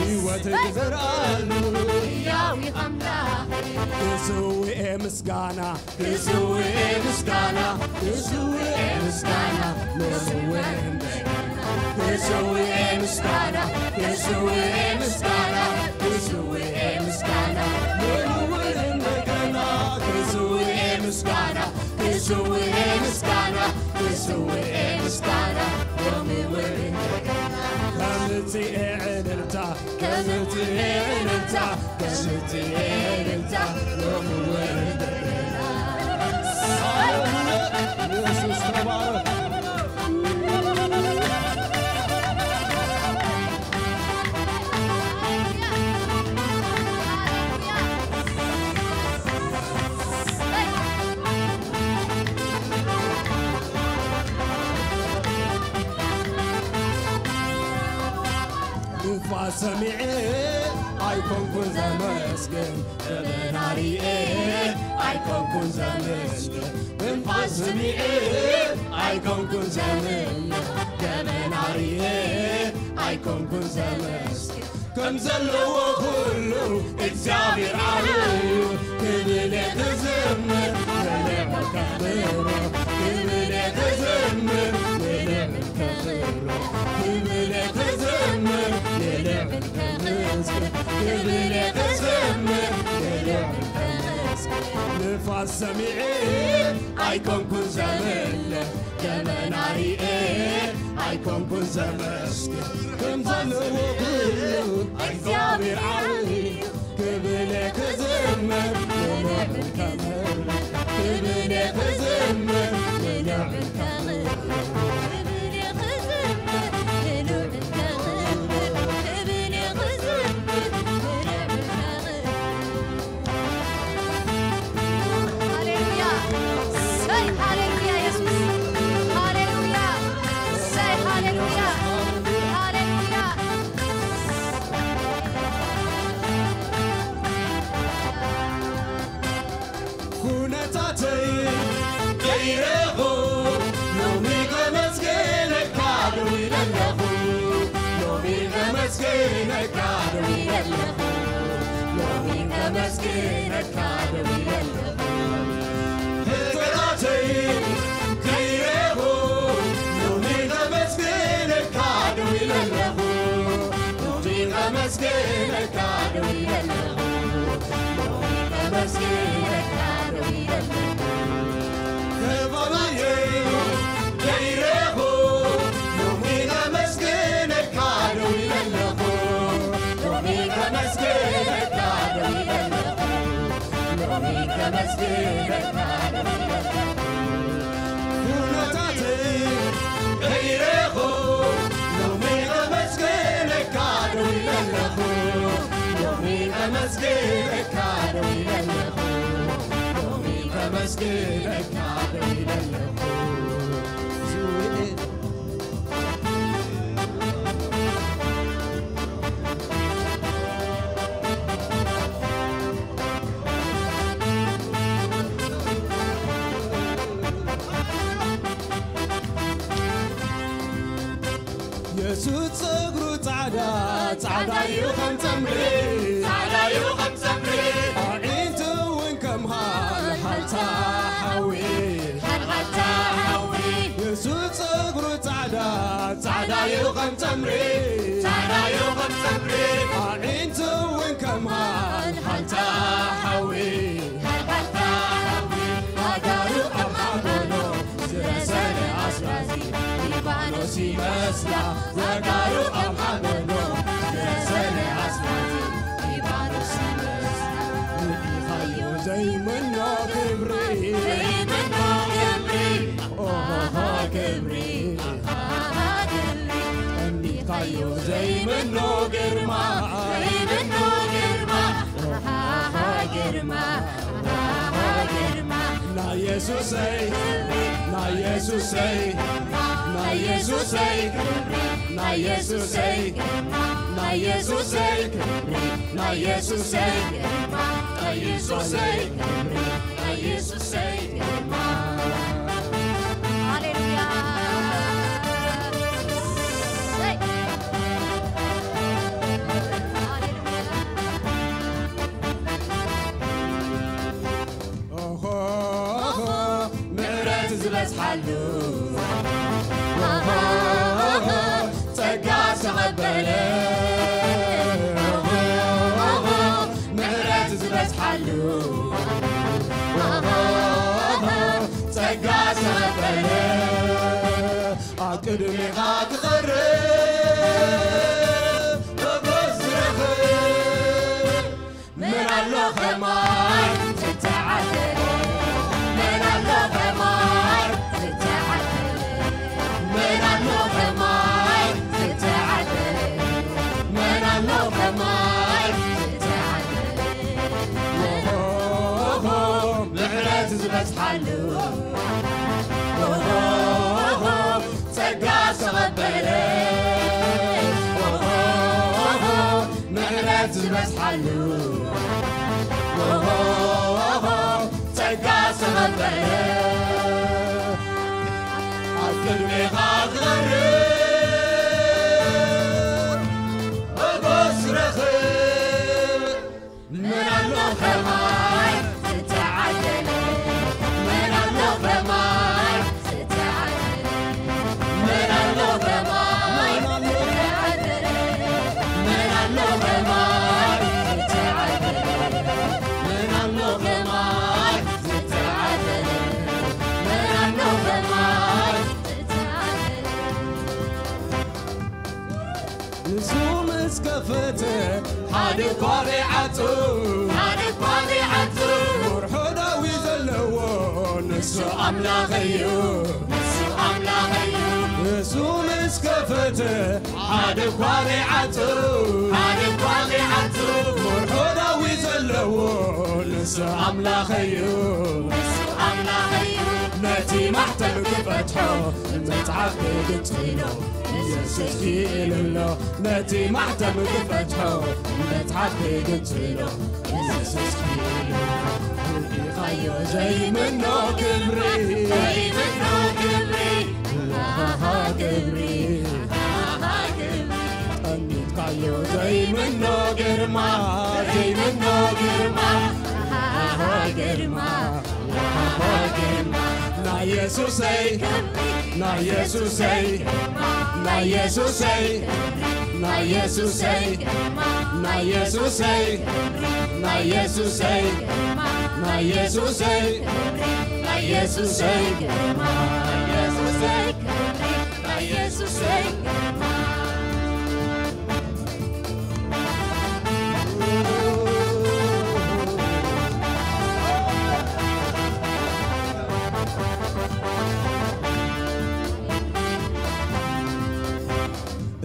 ህይወት ክዘርኣሉ ህያው ኣምላኽ፣ ክስውኤ ምስጋና፣ ክስውኤ ምስጋና፣ ክስውኤ ምስጋና፣ ክስውኤ ምስጋና፣ ክስውኤ ምስጋና፣ ክስውኤ ምስጋና፣ ክስውኤ ምስጋና፣ ክስውኤ ምስጋና፣ ክስውኤ ምስጋና፣ ክስውኤ ምስጋና፣ ሎሚ እውን ከምጽኤ ዕልልታ፣ ከምጽኤ ዕልልታ፣ ከምጽኤ ዕልልታ፣ ሎሚ እውን ሃሌሉያ! ኢየሱስ ተባረክ። ንፋስ ሰሚዐ ኣይኮንኩን ዘመስግን፣ ደበና ሪኤ ኣይኮንኩን ዘመስግን፣ ንፋስ ሰሚዐ ኣይኮንኩን ዘምር፣ ደበና ሪኤ ኣይኮንኩን ዘመስግን። ከም ዘለዎ ኩሉ እግዚኣብሔር ዓብዩ ክብል እየ ክዝምር፣ ንልዕል ከብሮ ክብል እየ ክዝምር፣ ንልዕል ከብሮ ክብል እየ ክዝምር፣ ንልዕል ከመስግን ክብል እየ ክዝምር፣ ንልዕል ከመስግን። ንፋስ ሰሚዐ ኣይኮንኩን ዘምለ፣ ደመና ሪኤ ኣይኮንኩን ዘመስግን። ከም ዘለዎ ኩሉ እግዚኣብሔር ዓብዩ ክብል ክዝምር፣ ንልዕል ከምህር ክብል ክዝምር፣ ንልዕል ከምህር ክብል ክዝምር፣ ንልዕል ከምህር ክብል ክዝምር፣ ንልዕል ከምህር ሃሌሉያ። ሰይ ሃሌሉያ ኢየሱስ። ሃሌሉያ። ሰይ ሃሌሉያ። ሃሌሉያ። ኩነታተይ ቀይረኹ፣ ሎሚ ከመስግነካ ደው ኢለ ኣለኹ። ሎሚ ከመስግነካ ደው ኢለ ኣለኹ። ሎሚ ከመስግነካ ደው ኢለ ኣለኹ። ሕቶታተይ ቀይረኹ፣ ሎሚ ከመስግነካ ደው ኢለ ኣለኹ። ሎሚ ከመስግነካ ደው ኢለ ኣለኹ። ሎሚ ከመስግነካ ደው ኢለ ኣለኹ። ከባብየይ ከይረኹ ሎሚ ከመስግነካ ደው ኢለ ኣለኹ። ሎሚ ከመስግነካ ደው ኢለ ኣለኹ። ሎሚ ከመስግነካ ደው ኢለ ኣለኹ። ኩነታተይ ቀይረኹ ሎሚ ከመስግነካ ደው ኢለ ኣለኹ። ሎሚ ከመስግነካ ደው ኢለ ኣለኹ። ሎሚ ከመስግነካ ደው ኢለ ኣለኹ። ዝውኤል የሱስ ጸጉሩ ጻዕዳ፣ ጻዕዳ እዩ ከም ጸምሪ፣ ጻዕዳ እዩ ከም ጸምሪ። ኣዒንቱ እውን ከም ሃልሃልታ ሓዊ፣ ሃልሃልታ ሓዊ። የሱስ ጸጉሩ ጻዕዳ፣ ጻዕዳ እዩ ከም ጸምሪ፣ ጻዕዳ እዩ ከም ጸምሪ። ኣዒንቱ ኣጋሩ ኣብ ሓበኖ ዝረሰነ ኣስማቲ ሊባኖስ ይመስላ። ርኢኻዮ ዘይምኖ ክብሪ፣ ዘይምኖ ክብሪ፣ ኦሆሆ ክብሪ፣ ኣሃሃ ክብሪ። ቀሚጥካዮ ዘይምኖ ግርማ፣ ዘይምኖ ግርማ፣ ኣሃሃ ግርማ፣ ኣሃሃ ግርማ። ናይ የሱሰይ፣ ናይ የሱሰይ፣ ናይ የሱሰይ፣ ናይ የሱሰይ፣ ናይ የሱሰይ፣ ናይ የሱሰይ፣ ናይ የሱሰይ፣ ሃሌሉያ። ኦሆ፣ ምሕረት ዝበዝሓሉ፣ ኦሆ፣ ጸጋ ዝተቐበለ፣ ኦሆ፣ ምሕረት ዝበዝሓሉ፣ ኦሆ፣ ጸጋ ዝተቐበለ፣ ኣብ ቅድሜኻ ክቐርብ፣ ሞገስ ዝረኽብ፣ መን ኣሎ ከማይ ዝተዓደለ? መን ኣሎ ከማይ ዝተዓደለ? መን ኣሎ ከማይ ዝተዓደለ? መን ኣሎ ከማይ ዝተዓደለ? ኦሆ፣ ምሕረት ዝበዝሓሉ፣ ኦሆ፣ ጸጋ ዝተቐበለ፣ ኦሆ፣ ምሕረት ዝበዝሓሉ፣ ኦሆ፣ ጸጋ ዝተቐበለ፣ ኣብ ቅድሜኻ ክቐርብ፣ ሞገስ ረኽብ። መን ኣሎ ከማይ ዝተዓደለ? መን ኣሎ ከማይ ዝተዓደለ? መን ኣሎ ከማይ ዝተዓደለ? መን ኣሎ ከማይ ዝተዓደለ? መን ኣሎ ከማይ ዝተዓደለ? መን ኣሎ ከማይ ዝተዓደለ? ንሱ ምስ ከፈተ ሓደ እኳ ዘይዓጹ፣ ሓደ እኳ ዘይዓጹ፣ ወርሖ ዳዊት ዘለዎ ንሱ ኣምላኸይ እዩ፣ ንሱ ኣምላኸይ እዩ። ንሱ ምስ ከፈተ ሓደ እኳ ዘይዓጹ፣ ሓደ እኳ ዘይዓጹ፣ ወርሖ ዳዊት ዘለዎ ንሱ ኣምላኸይ እዩ፣ ንሱ ኣምላኸይ እዩ። ነቲ ማሕተም ክፈትሖ መጽሓፍ ክግጽሎ ኢየሱስ ክኢሉ ኣሎ። ነቲ ማሕተም ክፈትሖ መጽሓፍ ክግጽሎ ኢየሱስ ክኢሉ ኣሎ። ርኢኻዮ ዘይምኖ ክብሪ፣ ዘይምኖ ክብሪ፣ ሃሃ ክብሪ፣ ሃሃ ክብሪ። ቀሚጥካዮ ዘይምኖ ግርማ፣ ዘይምኖ ግርማ፣ ሃሃ ግርማ። ናይ የሱሰይ፣ ናይ የሱሰይ፣ ናይ የሱሰይ፣ ናይ የሱሰይ፣ ናይ የሱሰይ፣ ናይ የሱሰይ፣ ናይ የሱሰይ፣ ናይ የሱሰይ፣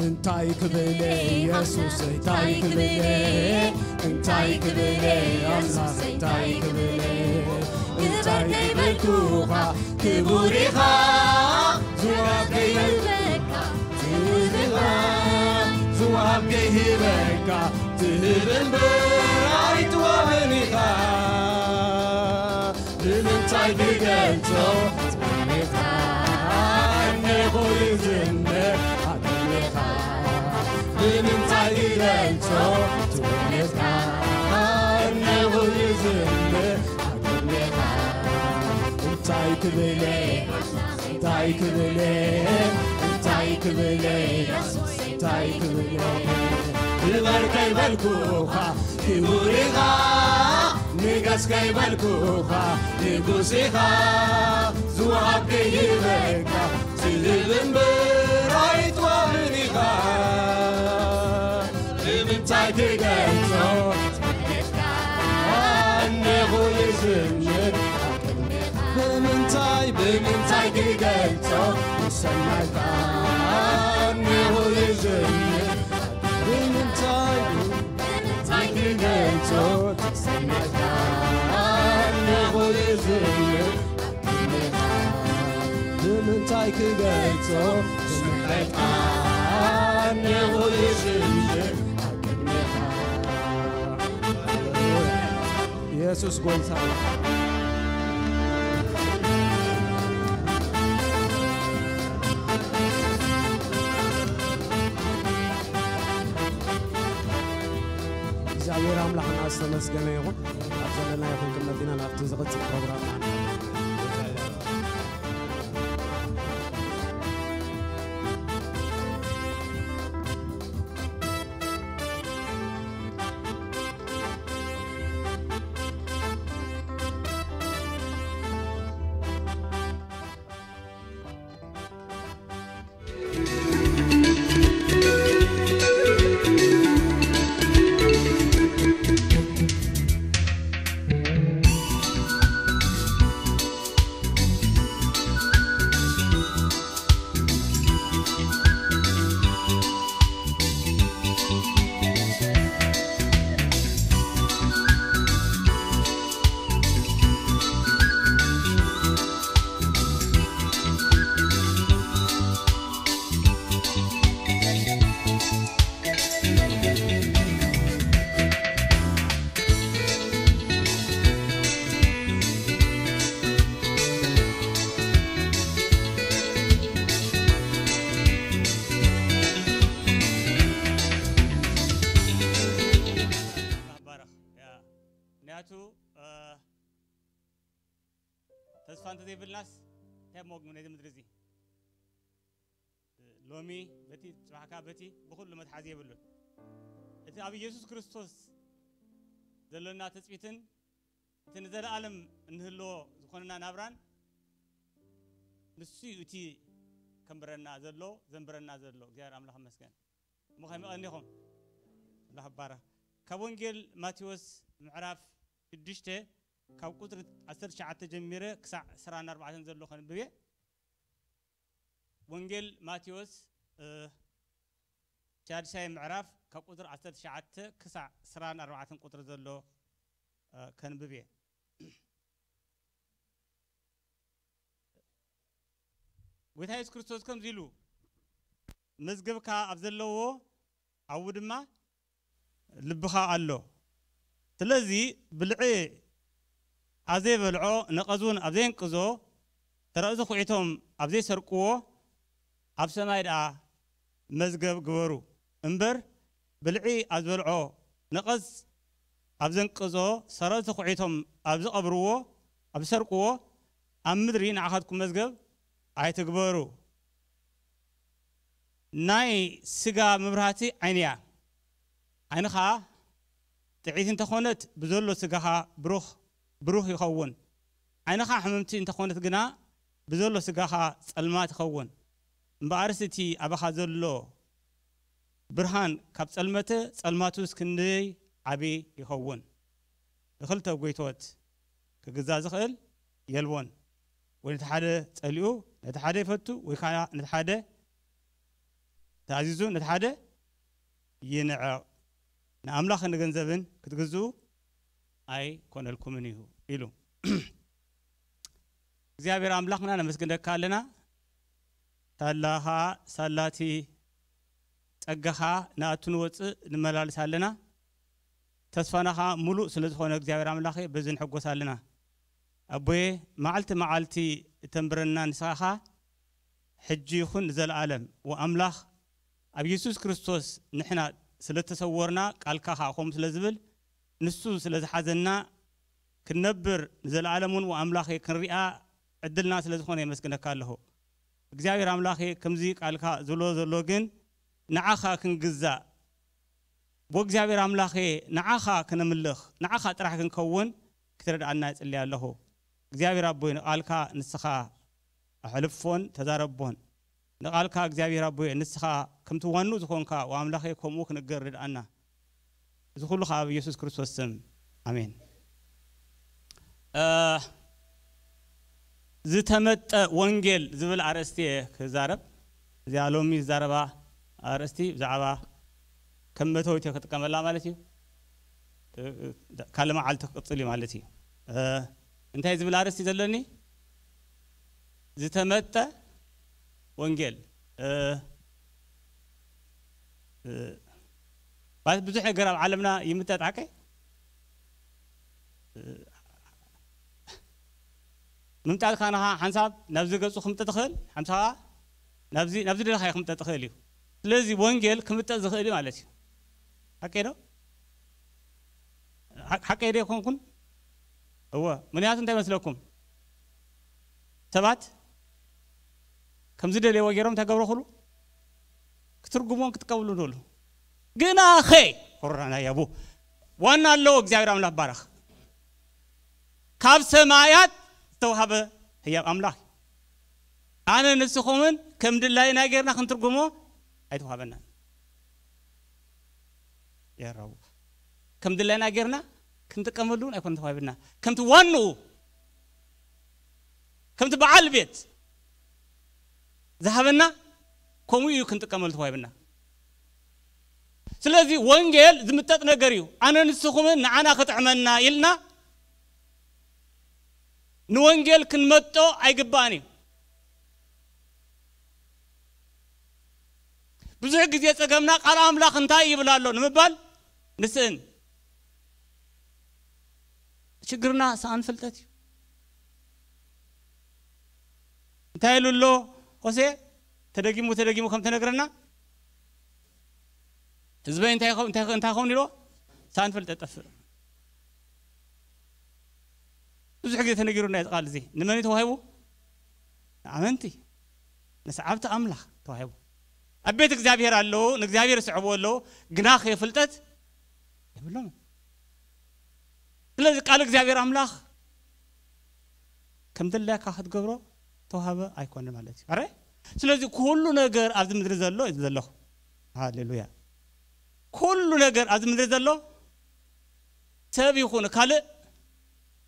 እንታይ ክብል የሱስ፣ እንታይ ክብል፣ እንታይ ክብል ኣምላኽ፣ እንታይ ክብል? እንታይ ከይበልኩኻ ክቡር ኢኻ፣ ዝወሃብ ከይበልካ ትህብ ኢኻ፣ ዝወሃብ ከይህበካ ትህብ እምበር ኣይትወሃብን ኢኻ። ብምንታይ ክገልጾ ትውኔትካ እነኹ ይዝምር ኣቅሜኻ። ብምንታይ ክገልጾ ትውኔትካ እነኹ ይዝምር ኣቅሜኻ። እንታይ ክብለ፣ እንታይ ክብለ፣ እንታይ ክብለ፣ እንታይ ክብለ። ግበር ከይበልኩኻ ክቡር ኢኻ፣ ንገስ ከይበልኩኻ ንጉስ ኢኻ። ዝወሃብ ከይህበካ ትህብ እምበር ኣይትወሃብ ብምንታይ ክገልጾ ኣኔኹ ዝዝምር ብምንታይ ብምንታይ ክገልጾ ሰናይካ ኣኔኹ ዝዝምር ብምንታይ ብምንታይ ክገልጾ ሰናይካ ኣኔኹ ዝዝምር ብምንታይ ክገልጾ ስምዕካ ኣኔኹ ይዝምር ኣብ ቅድሜኻ። የሱስ ጎይታ። እግዚኣብሔር ኣምላኽና ዝተመስገነ ይኹን። ኣብ ዘለናዮ ክንቅመጥ ኢና ናብቲ ዝቕጽል ፕሮግራምና። ባረኽ። ያ፣ ምክንያቱ፣ እ፣ ተስፋ እንተዘይብልናስ እንታይ እሞ ነዚ ምድሪ እዚ? ሎሚ በቲ፣ ጽባሕካ በቲ፣ ብኹሉ መትሓዚ የብሉን። እቲ ኣብ ኢየሱስ ክርስቶስ ዘሎና ትጽቢትን እቲ ንዘለኣለም እንህልዎ ዝኾነና ናብራን ንሱ እዩ እቲ ከንብረና ዘሎ፣ ዘንብረና ዘሎ። እግዚኣብሔር ኣምላኽ ይመስገን። እሞ ከመይ ቀኒኹም? ኣምላኽ ይባረኽ። ካብ ወንጌል ማቴዎስ ምዕራፍ ሽዱሽተ ካብ ቁጽሪ ዓሰርተ ትሽዓተ ጀሚረ ክሳዕ ዕስራን ኣርባዕተን ዘሎ ከንብብ እየ። ወንጌል ማቴዎስ፣ እ፣ ሻድሻይ ምዕራፍ ካብ ቁጽሪ ዓሰርተ ትሽዓተ ክሳዕ ዕስራን ኣርባዕተን ቁጽሪ ዘሎ፣ እ፣ ከንብብ እየ። ጎይታ የሱስ ክርስቶስ ከምዚ ኢሉ፣ "መዝገብካ ኣብ ዘለዎ ኣብኡ ድማ ልብኻ ኣሎ። ስለዚ ብልዒ ኣብ ዘይበልዖ፣ ነቐዝ እውን ኣብ ዘየንቅዞ፣ ተረእዚ ኹዒቶም ኣብ ዘይሰርቅዎ፣ ኣብ ሰማይ ደኣ መዝገብ ግበሩ እምበር፣ ብልዒ ኣብ ዝበልዖ፣ ነቐዝ ኣብ ዘንቅዞ፣ ሰረቕቲ ኹዒቶም ኣብ ዝቐብርዎ፣ ኣብ ዝሰርቅዎ፣ ኣብ ምድሪ ንዓኻትኩም መዝገብ ኣይትግበሩ። ናይ ስጋ መብራህቲ ዓይኒ እያ። ዓይንኻ ጥዕይቲ እንተኾነት፣ ብዘሎ ስጋኻ ብሩኽ፣ ብሩህ ይኸውን። ዓይንኻ ሕምምቲ እንተኾነት ግና፣ ብዘሎ ስጋኻ ጸልማት ይኸውን። እምበኣርስ እቲ ኣባኻ ዘሎ ብርሃን ካብ ጸልመተ፣ ጸልማቱስ ክንደይ ዓቢ ይኸውን። ንኽልተ ጎይቶት ክግዛእ ዝኽእል የልቦን። ወይ ነቲ ሓደ ጸሊኡ ነቲ ሓደ ይፈቱ፣ ወይ ከኣ ነቲ ሓደ ተኣዚዙ ነቲ ሓደ ይንዕቕ። ንኣምላኽን ንገንዘብን ክትግዝኡ ኣይኮነልኩምን እዩ ኢሉ። እግዚኣብሔር ኣምላኽና ነመስግነካ ኣለና። ታላኻ ሳላቲ ጸጋኻ ንኣቱ ንወጽእ ንመላልስ ኣለና። ተስፋና ኸኣ ምሉእ ስለ ዝኾነ እግዚኣብሔር ኣምላኸ በዚ ንሕጎስ ኣለና። ኣቦየ፣ መዓልቲ መዓልቲ እተንብረና ንስኻ ኢኻ፣ ሕጂ ይኹን ንዘለኣለም። ወኣምላኽ ኣብ የሱስ ክርስቶስ ንሕና ስለ እተሰወርና፣ ቃልካ ኸኣ ከምኡ ስለ ዝብል፣ ንሱ ስለ ዝሓዘና ክንነብር፣ ንዘለኣለም እውን ወኣምላኸ ክንሪኣ ዕድልና ስለ ዝኾነ የመስግነካ ኣለኹ። እግዚኣብሔር ኣምላኸ፣ ከምዚ ቃልካ ዝብሎ ዘሎ ግን ንዓኻ ክንግዛእ፣ ብእግዚኣብሔር ኣምላኸ ንዓኻ ክነምልኽ፣ ንዓኻ ጥራሕ ክንከውን ክትረድኣና እጽሊ ኣለኹ። እግዚኣብሔር ኣቦይ፣ ንቓልካ ንስኻ ኣሕልፎን ተዛረቦን። ንቓልካ እግዚኣብሔር ኣቦየ፣ ንስኻ ከምቲ ዋኑ ዝኾንካ፣ ወኣምላኸ ከምኡ ክንገር ርድኣና። እዚ ኩሉ ከኣ ኣብ ኢየሱስ ክርስቶስ ስም፣ ኣሜን። እ፣ ዝተመጠ ወንጌል ዝብል ኣርእስቲ እየ ክዛረብ። እዚኣ ሎሚ ዝዛረባ ኣርእስቲ ብዛዕባ ከም መተውት እየ ክጥቀመላ ማለት እዩ። እ፣ እ፣ ካልእ መዓልቲ ክቕጽል እዩ ማለት እዩ። እ፣ እንታይ ዝብል ኣርእስቲ ዘለኒ? ዝተመጠ ወንጌል። እ፣ እ፣ ማለት ብዙሕ ነገር ኣብ ዓለምና ይምጠጥ፣ ሓቀይ? እ፣ ምምጣጥካ ንኻ ሓንሳብ ናብዚ ገጹ ክምጠጥ ትኽእል፣ ሓንሳብ ናብዚ፣ ናብዚ ደለኻዮ ክምጠጥ ትኽእል እዩ። ስለዚ ወንጌል ክምጠጥ ዝኽእል እዩ ማለት እዩ። ሓቀይ ዶ? ሓ-፣ ሓቀይ ዶ ኣይኮንኩን? እወ። ምኽንያቱ እንታይ መስለኩም? ሰባት ከም ዝደልይዎ ገይሮም እንታይ ገብሮ ኩሉ? ክትርጉሞን ክትቀብሉ ንኽእሉ። ግናኸ፣ ኮሮና ያቡ፣ ዋና ኣለዎ። እግዚኣብሔር ኣምላኽ ባረኽ። ካብ ሰማያት ዝተዋህበ ህያብ ኣምላኽ። ኣነ ንስኹምን ከም ድላይና ጌርና ክንትርጉሞ ኣይተዋህበናን። የረቡ። ከም ድላይና ጌርና ክንጥቀመሉ እውን ኣይኮነ ተዋሂብና። ከምቲ ዋንኡ፣ ከምቲ በዓል ቤት ዝሃበና፣ ከምኡ እዩ ክንጥቀመሉ ተዋሂብና። ስለዚ ወንጌል ዝምጠጥ ነገር እዩ። ኣነ ንስኹምን ንዓና ክጥዕመና ኢልና ንወንጌል ክንመጦ ኣይግባእን እዩ። ብዙሕ ግዜ ጸገምና ቃል ኣምላኽ እንታይ ይብል ኣሎ ንምባል ንስእን። ሽግርና ሰኣን ፍልጠት እዩ። እንታይ ኢሉ ኣሎ ሆሴ? ተደጊሙ ተደጊሙ ከም ተነግረና፣ ህዝበይ እንታይ ይኸው-፣ እንታይ፣ እንታይ ኸውን ኢልዎ? ሰኣን ፍልጠት ጠፍእ። ብዙሕ ግዜ ተነጊሩና እዩ፣ እዚ ቃል እዚ። ንመን እዩ ተዋሂቡ? ንኣመንቲ፣ ንሰዓብቲ ኣምላኽ ተዋሂቡ። ኣብ ቤት እግዚኣብሔር ኣለዉ፣ ንእግዚኣብሔር ይስዕብዎ ኣለዉ፣ ግናኸ ፍልጠት የብሎምን። ስለዚ ቃል እግዚኣብሔር ኣምላኽ ከም ድላይካ ክትገብሮ ተዋህበ ኣይኮነ ማለት እዩ። ኣረ? ስለዚ ኩሉ ነገር ኣብዚ ምድሪ ዘሎ እዩ ዘለኹ። ሃሌሉያ። ኩሉ ነገር ኣብዚ ምድሪ ዘሎ ሰብ ይኹን ካልእ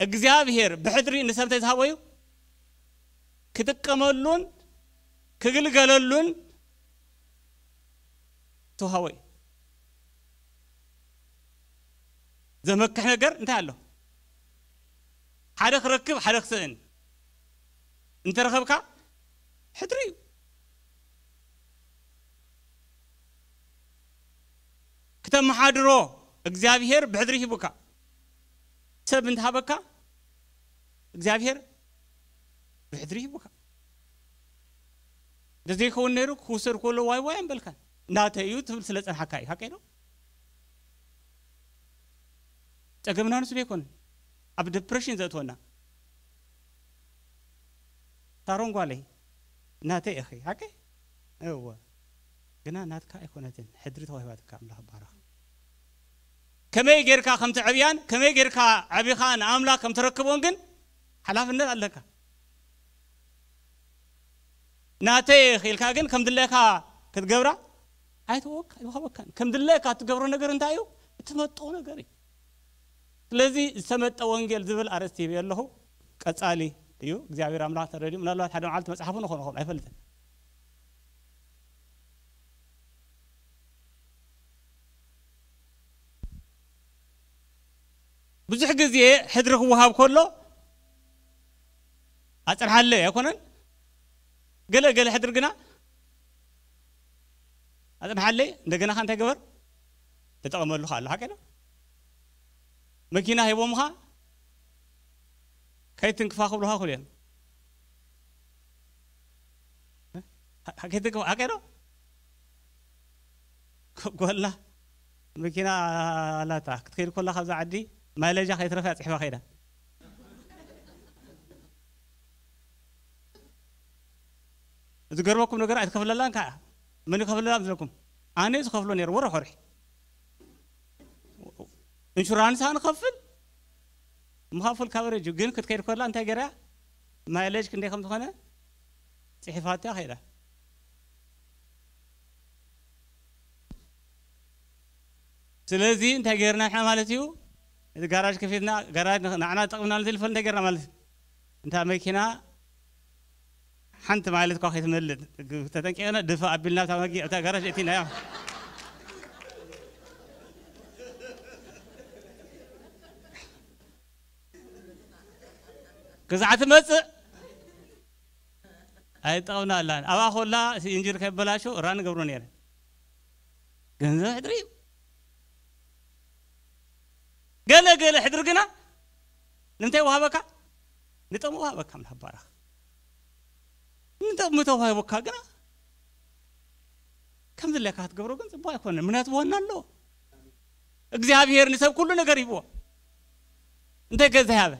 እግዚኣብሔር ብሕድሪ ንሰብ እንታይ ዝሃቦ እዩ? ክጥቀመሉን ክግልገለሉን ተዋህቦ እዩ። ዘመክሕ ነገር እንታይ ኣሎ? ሓደ ክረክብ፣ ሓደ ክስእን። እንተረኸብካ ሕድሪ እዩ። ክተመሓድሮ እግዚኣብሔር ብሕድሪ ሂቡካ። ሰብ እንተሃበካ እግዚኣብሔር ብሕድሪ ሂቡካ። እንተዘይከውን ነይሩ ክውሰድ ከሎ ዋይ ዋይ ኣንበልካን። ናተይ እዩ ትብል ስለ ጸንሓካ እዩ። ሓቀይ ዶ? ጸገምና ንሱ ዶ ኣይኮነን ኣብ ዲፕሬሽን ዘእትወና? ሳሮን ጓለይ፣ ናተይ ኢኺ። ሓቀይ? እወ። ግና ናትካ ኣይኮነትን። ሕድሪ ተዋሂባትካ። ኣምላኽ ይባረኽ። ከመይ ጌርካ ከም ተዕብያን ከመይ ጌርካ ዓቢኻ ንኣምላኽ ከም ተረክቦን ግን ሓላፍነት ኣለካ። ናተይ ኢኺ ኢልካ ግን ከም ድላይካ ክትገብራ ኣይተወካ-፣ ኣይወሃበካን። ከም ድላይካ እትገብሮ ነገር እንታይ እዩ? እትመጦ ነገር እዩ። ስለዚ ዝተመጠ ወንጌል ዝብል ኣርእስቲ ሂበ ኣለኹ። ቀጻሊ እዩ። እግዚኣብሔር ኣምላኽ ተረድኡ። ምናልባት ሓደ መዓልቲ መጽሓፉ ንኾን ይኸውን፣ ኣይፈልጥን። ብዙሕ ግዜ ሕድሪ ክወሃብ ከሎ ኣጽንሓለይ ኣይኮነን? ገለ ገለ ሕድሪ ግና ኣጽንሓለይ፣ እንደገና ከ እንታይ ገበር? ተጠቐመሉ ከ ኣሎ፣ ሓቀይ ዶ? መኪና ሂቦምኻ ከይትንክፋ ክብሉኻ ይኽእሉ እዮም። ከይትንክፋ፣ ሓቀይ ዶ? ጎልና መኪና ኣላታ ክትከይድ ከላ ካብዛ ዓዲ ማይለጃ ከይትረፍ እያ ጽሒፋ ከይዳ። ዝገርመኩም ነገር ኣይትከፍለላን ከኣ። መን ይከፍለላ ዝለኩም? ኣነ ዝከፍሎ ነይሩ ወርሒ ወርሒ። ኢንሹራንስ ንኸፍል፣ ምኻ ፉል ካቨሬጅ እዩ። ግን ክትከይድ ከላ እንታይ ገይራ? ማይሌጅ ክንደይ ከም ዝኾነ ጽሒፋቶ እያ ከይዳ። ስለዚ እንታይ ጌርና ንሕና ማለት እዩ? እቲ ጋራጅ ከፊትና፣ ጋራጅ ንኽ-፣ ንዓና ጠቕምና ንዝልፈል እንታይ ጌርና ማለት እዩ? እንታ መኪና ሓንቲ ማለት እኳ ከይትመልጥ፣ ተጠንቂቕና ድፋ ኣቢልና ኣብታ መኪ-፣ ኣብታ ጋራጅ እቲና እያ። ክሳዕ ትመጽእ ኣይጠቕምና ኣላን። ኣብኣ ኮላ እቲ ኢንጂን ከይበላሾ ራን ገብሮ ነይረ። ገንዘብ ሕድሪ እዩ። ገለ ገለ ሕድሪ ግና ንምንታይ ወሃበካ? ንጥቕሚ ወሃበካ። ኣምላኽ ይባረኽ። ንጥቕሚ ተዋሂቡካ ግና ከም ዝለካ ክትገብሮ ግን ጽቡቕ ኣይኮነን። ምክንያቱ ዋና ኣሎ። እግዚኣብሔር ንሰብ ኩሉ ነገር ሂብዎ። እንታይ ከ ዝሃበ?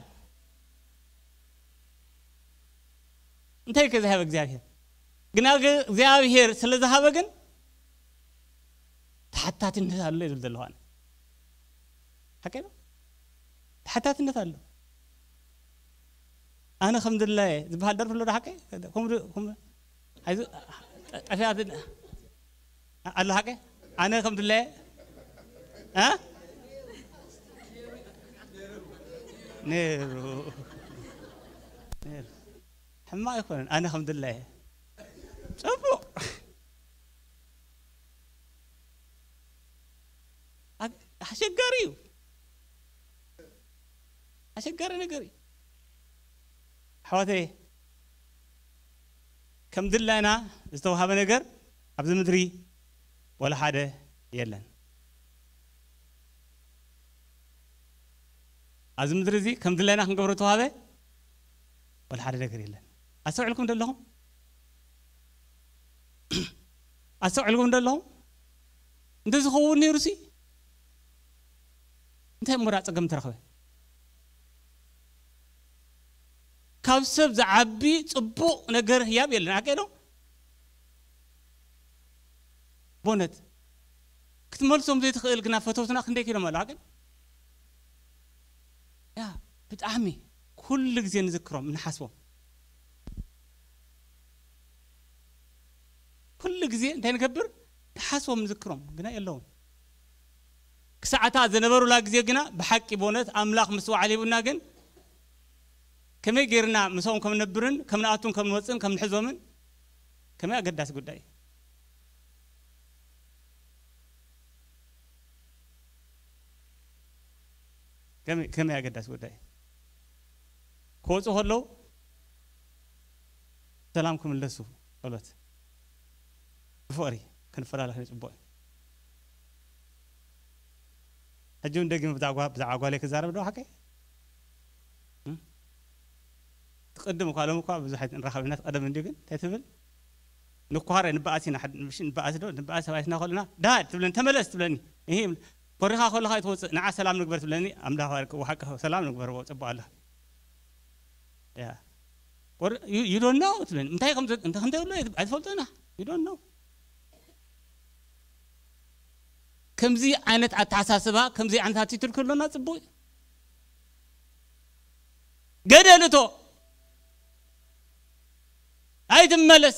እንታይ ከ ዝሃበ እግዚኣብሔር? ግና ግ-፣ እግዚኣብሔር ስለ ዝሃበ ግን ተሓታትነት ኣሎ እዩ ዝብል ዘለኹ ኣነ። ሓቀይ ነው? ተሓታትነት ኣሎ። ኣነ ከም ድላየ ዝበሃል ደርፊ ኣሎ ዶ ሓቀይ? ከምኡ ዶ-፣ ከምኡ ኣይዞ-፣ ጠ-፣ ጠፊኣት ኣሎ ሓቀይ? ኣነ ከም ድላየ? እ? ነይሩ። ነይሩ። ሕማቕ ኣይኮነን። ኣነ ከም ድላየ። ጽቡቕ። ኣግ-፣ ኣሸጋሪ እዩ። ኣሸጋሪ ነገር እዩ። ኣሕዋተይ፣ ከም ድላይና ዝተዋሃበ ነገር ኣብዚ ምድሪ ወላ ሓደ የለን። ኣብዚ ምድሪ እዚ ከም ድላይና ክንገብሮ ዝተዋሃበ ወላ ሓደ ነገር የለን። ኣስተውዕልኩም ዶ ኣለኹም? ኣስተውዕልኩም ዶ ኣለኹም? እንተዝኸውን ነይሩሲ እንታይ እሞ ደኣ ጸገም ተረኽበ? ካብ ሰብ ዝዓቢ ጽቡቕ ነገር ህያብ የለን። ኣቀ ዶ? ቦነት ክትመልሶም ዘይትኽእል ግና ፈተውትና ክንደይ ኪሎም ኣለዋ ግን ያ ብጣዕሚ ኩሉ ግዜ ንዝክሮም ንሓስቦም። ኩሉ ግዜ እንታይ ንገብር? ንሓስቦም ንዝክሮም ግና የለውን። ክሳዕታ ዝነበሩላ ግዜ ግና ብሓቂ ቦነት ኣምላኽ ምስትውዓል ሂቡና ግን ከመይ ጌርና ምስኦም ከም ነብርን ከም ንኣቱን ከም ንወፅን ከም ንሕዞምን ከመይ ኣገዳሲ ጉዳይ እዩ። ከመይ፣ ከመይ ኣገዳሲ ጉዳይ እዩ። ክወፁ ከለዉ ሰላም ክምለሱ ጸሎት። ብፍቕሪ ክንፈላለ ክንጽቡቕ እዩ። ሕጂ እውን ደጊመ ብዛዕባ፣ ብዛዕባ ጓለይ ክዛረብ ዶ ሓቀይ? እም? ትቕድም እኳ ሎም እኳ ብዙሕ ኣይንራኸብ ኢና፣ ትቐደም እንዲሁ ግን እንታይ ትብል? ንኳረ፣ ንበኣስ ኢና፣ ሓድ-፣ ምሽ-፣ ንበኣስ ዶ? ንበኣስ ሰብኣይትና ከለና፣ "ዳድ" ትብለኒ፣ "ተመለስ" ትብለኒ። እሂ፣ ኮሪኻ ከለኻ ኣይትወፅእ፣ ንዓ ሰላም ንግበር ትብለኒ፣ ኣምላኽ ባርክ፣ ወሓቂ ሰላም ንግበር፣ ጽቡቕ ኣላ። ያ። ወር-፣ you፣ you don't know ትብለኒ። እንታይ ከም ዘ-፣ እንታይ ከም ተብሎ ኣይት-፣ ኣይትፈልጦና። You don't know። ከምዚ ዓይነት ኣተሓሳስባ፣ ከምዚ ዓይነት ኣቲቱድ ከሎና ጽቡቕ እዩ። ገደል እቶ። ኣይትመለስ።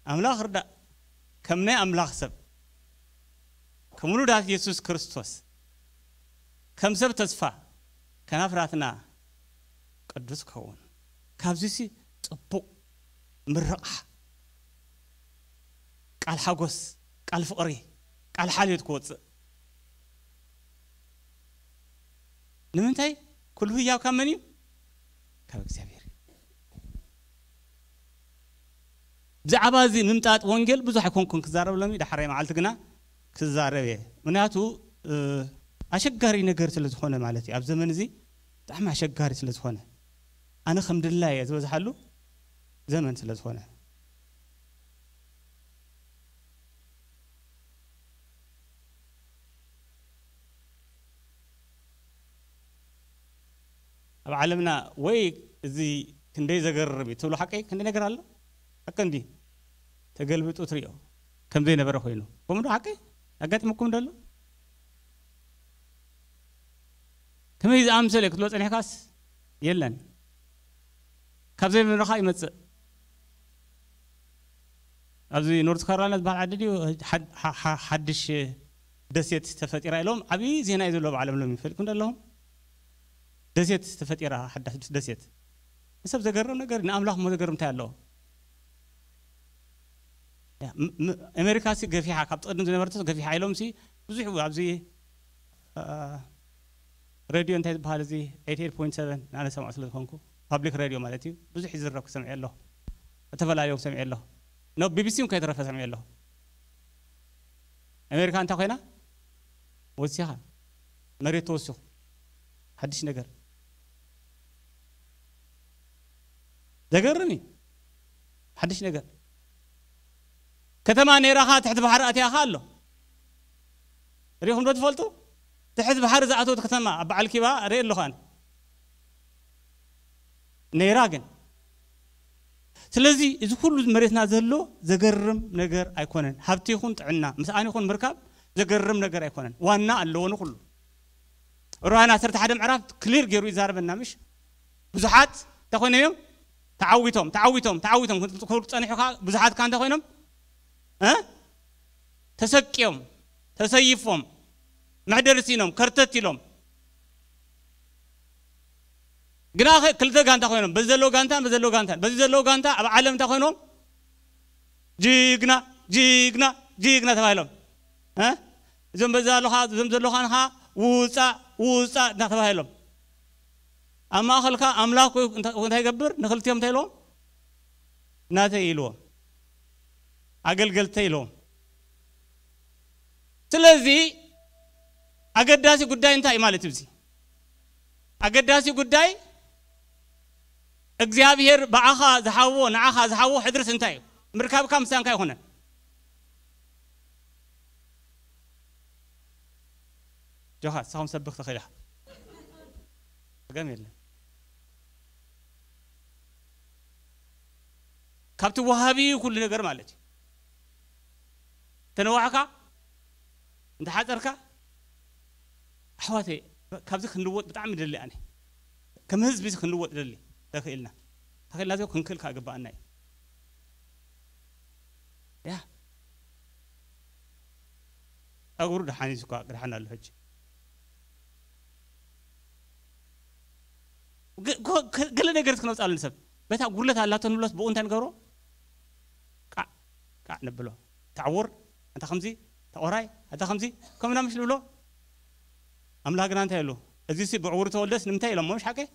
ኣምላኽ ርዳእ። ከም ናይ ኣምላኽ ሰብ፣ ከም ውሉዳት የሱስ ክርስቶስ፣ ከም ሰብ ተስፋ፣ ከናፍራትና ቅዱስ ክኸውን። ካብዚሲ ጽቡቕ ምርቓ፣ ቃል ሓጎስ፣ ቃል ፍቕሪ፣ ቃል ሓልዮት ክወጽእ። ንምንታይ? ኩሉ ህያው ካብ መን እዩ? ካብ እግዚኣብሔር እዩ። ብዛዕባ እዚ ምምጣጥ ወንጌል ብዙሕ ኣይኮንኩን ክዛረብ ሎሚ፣ ዳሕራይ መዓልቲ ግና ክዛረብ እየ። ምክንያቱ፣ እ፣ ኣሸጋሪ ነገር ስለ ዝኾነ ማለት እዩ። ኣብ ዘመን እዚ ብጣዕሚ ኣሸጋሪ ስለ ዝኾነ፣ ኣነ ከም ድላይ እየ ዝበዝሓሉ ዘመን ስለ ዝኾነ። ኣብ ዓለምና ወይ እዚ ክንደይ ዘገርም እዩ ትብሉ ሓቀይ፣ ክንደይ ነገር ኣሎ። ሓቂ እንዲ ተገልብጡ ትሪኦ ከም ዘይነበረ ኮይኑ። ከምኡ ዶ ሓቀይ? ኣጋጢሙኩም ዶ ኣሎ? ከመይ ዝኣምሰለ ክትብሎ ጸኒሕካስ የለን። ካብ ዘይምንኻ ይመጽእ። ኣብዚ ኖርት ካሮላይና ዝበሃል ዓዲ ድዩ ሓድ- ሓ- ሓ- ሓድሽ ደሴት ተፈጢራ ኢሎም ዓብዪ ዜና እዩ ዘሎ ኣብ ዓለም ሎሚ። ፈልጥኩም ዶ ኣለኹም? ደሴት ተፈጢራ፣ ሓዳሽ ደሴት። ንሰብ ዘገርም ነገር፣ ንኣምላኽ እሞ ዘገርም እንታይ ኣለዎ? ያ፣ ም- ም- ኣሜሪካ ሲ ገፊሓ፣ ካብ ቅድም ዝነበረት ገፊሓ ኢሎም ሲ ብዙሕ ኣብዚ ሬድዮ እንታይ ዝበሃል እዚ ኤይቲ ኤይት ፖይንት ሰቨን ኣነ ሰምዖ ስለ ዝኾንኩ፣ ፓብሊክ ሬድዮ ማለት እዩ። ብዙሕ ይዝረብ ክሰምዕ ኣለኹ፣ እተፈላለዩ ክሰምዕ ኣለኹ። ኖ፣ ቢቢሲ እውን ከይተረፈ ሰምዕ ኣለኹ። ኣሜሪካ እንታይ ኮይና? ወሲኻ፣ መሬት ተወሲኹ። ሓድሽ ነገር፣ ዘገርም እዩ። ሓድሽ ነገር። ከተማ ነይራኻ ትሕቲ ባሕሪ ኣትያኻ ኣሎ። ሪኹም ዶ ትፈልጡ? ትሕቲ ባሕሪ ዝኣተወት ከተማ ኣብ በዓል ኪባ ርኢ ኣለኹ ኣነ። ነይራ ግን። ስለዚ እዚ ኩሉ መሬትና ዘሎ ዘገርም ነገር ኣይኮነን። ሃብቲ ይኹን ጥዕና፣ ምስኣን ይኹን ምርካብ ዘገርም ነገር ኣይኮነን። ዋና ኣለዎ ንኹሉ። ሮማውያን ዓሰርተ ሓደ ምዕራፍ ክሊር ገይሩ ይዛረበና፣ ምሽ? ብዙሓት እንታይ ኮይኖም እዮም? ተዓዊቶም፣ ተዓዊቶም፣ ተዓዊቶም። ክብሉ ጸኒሑ ከኣ ብዙሓት ከኣ እንታይ ኮይኖም? እ? ተሰቅዮም፣ ተሰይፎም፣ መሕደሪ ሲኖም፣ ከርተት ኢሎም። ግና ኸ ክልተ ጋንታ ኮይኖም፣ በዚ ዘለዎ ጋንታን በዚ ዘለዎ ጋንታን። በዚ ዘለዎ ጋንታ ኣብ ዓለም እንታይ ኮይኖም? ጅግና፣ ጅግና፣ ጅግና ተባሂሎም። እ? እዞም በዛ ኣለኻ፣ እዞም ዘለኻን ኸኣ ውጻእ፣ ውጻእ እናተባሂሎም። ኣብ ማእኸልካ ኣምላኽ ኮይ እንታይ እንታይ ይገብር? ንኽልቲኦም እንታይ ኢልዎም? ናተይ ኢልዎም። ኣገልገልተይ ኢልዎም። ስለዚ ኣገዳሲ ጉዳይ እንታይ እዩ ማለት እዩ? እዚ ኣገዳሲ ጉዳይ እግዚኣብሔር ብኣኻ ዝሃቦ፣ ንዓኻ ዝሃቦ ሕድርስ እንታይ እዩ? ምርካብካ ምሳንካ ኣይኮነን። ጆኻ፣ ንስኻ ሰብኽ ትኽእል ኢኻ። ጸገም የለን። ካብቲ ወሃቢ እዩ ኩሉ ነገር ማለት እዩ። ተነዋሕካ፣ እንተሓፀርካ፣ ኣሕዋተይ፣ ካብዚ ክንልወጥ ብጣዕሚ ደሊ ኣነ። ከም ህዝቢ እዚ ክንልወጥ ደሊ፣ ተኽኢልና። ተኽኢልና እዚ ክንክእል ከዓ ግባኣና እዩ። ያ። ጸጉሩ ደሓን እዩ እኳ፣ ደሓን ኣሎ ሕጂ። ገ-፣ ገ-፣ ገለ ነገር እስኪ ነውጻሉ ንሰብ። በታ ጉድለት ኣላቶ ንብሎስ ብኡ እንታይ ንገብሮ? ቃዕ፣ ቃዕ ንብሎ። ተዕውር፣ ኣንታ ከምዚ፣ ተቆራይ፣ ኣንታ ከምዚ፣ ከምና ምሽ ንብሎ። ኣምላኽ ግና እንታይ ኢሉ? እዚ ሲ ብዕውሩ ተወልደስ ንምንታይ ኢሎሞ? ምሽ ሓቀይ?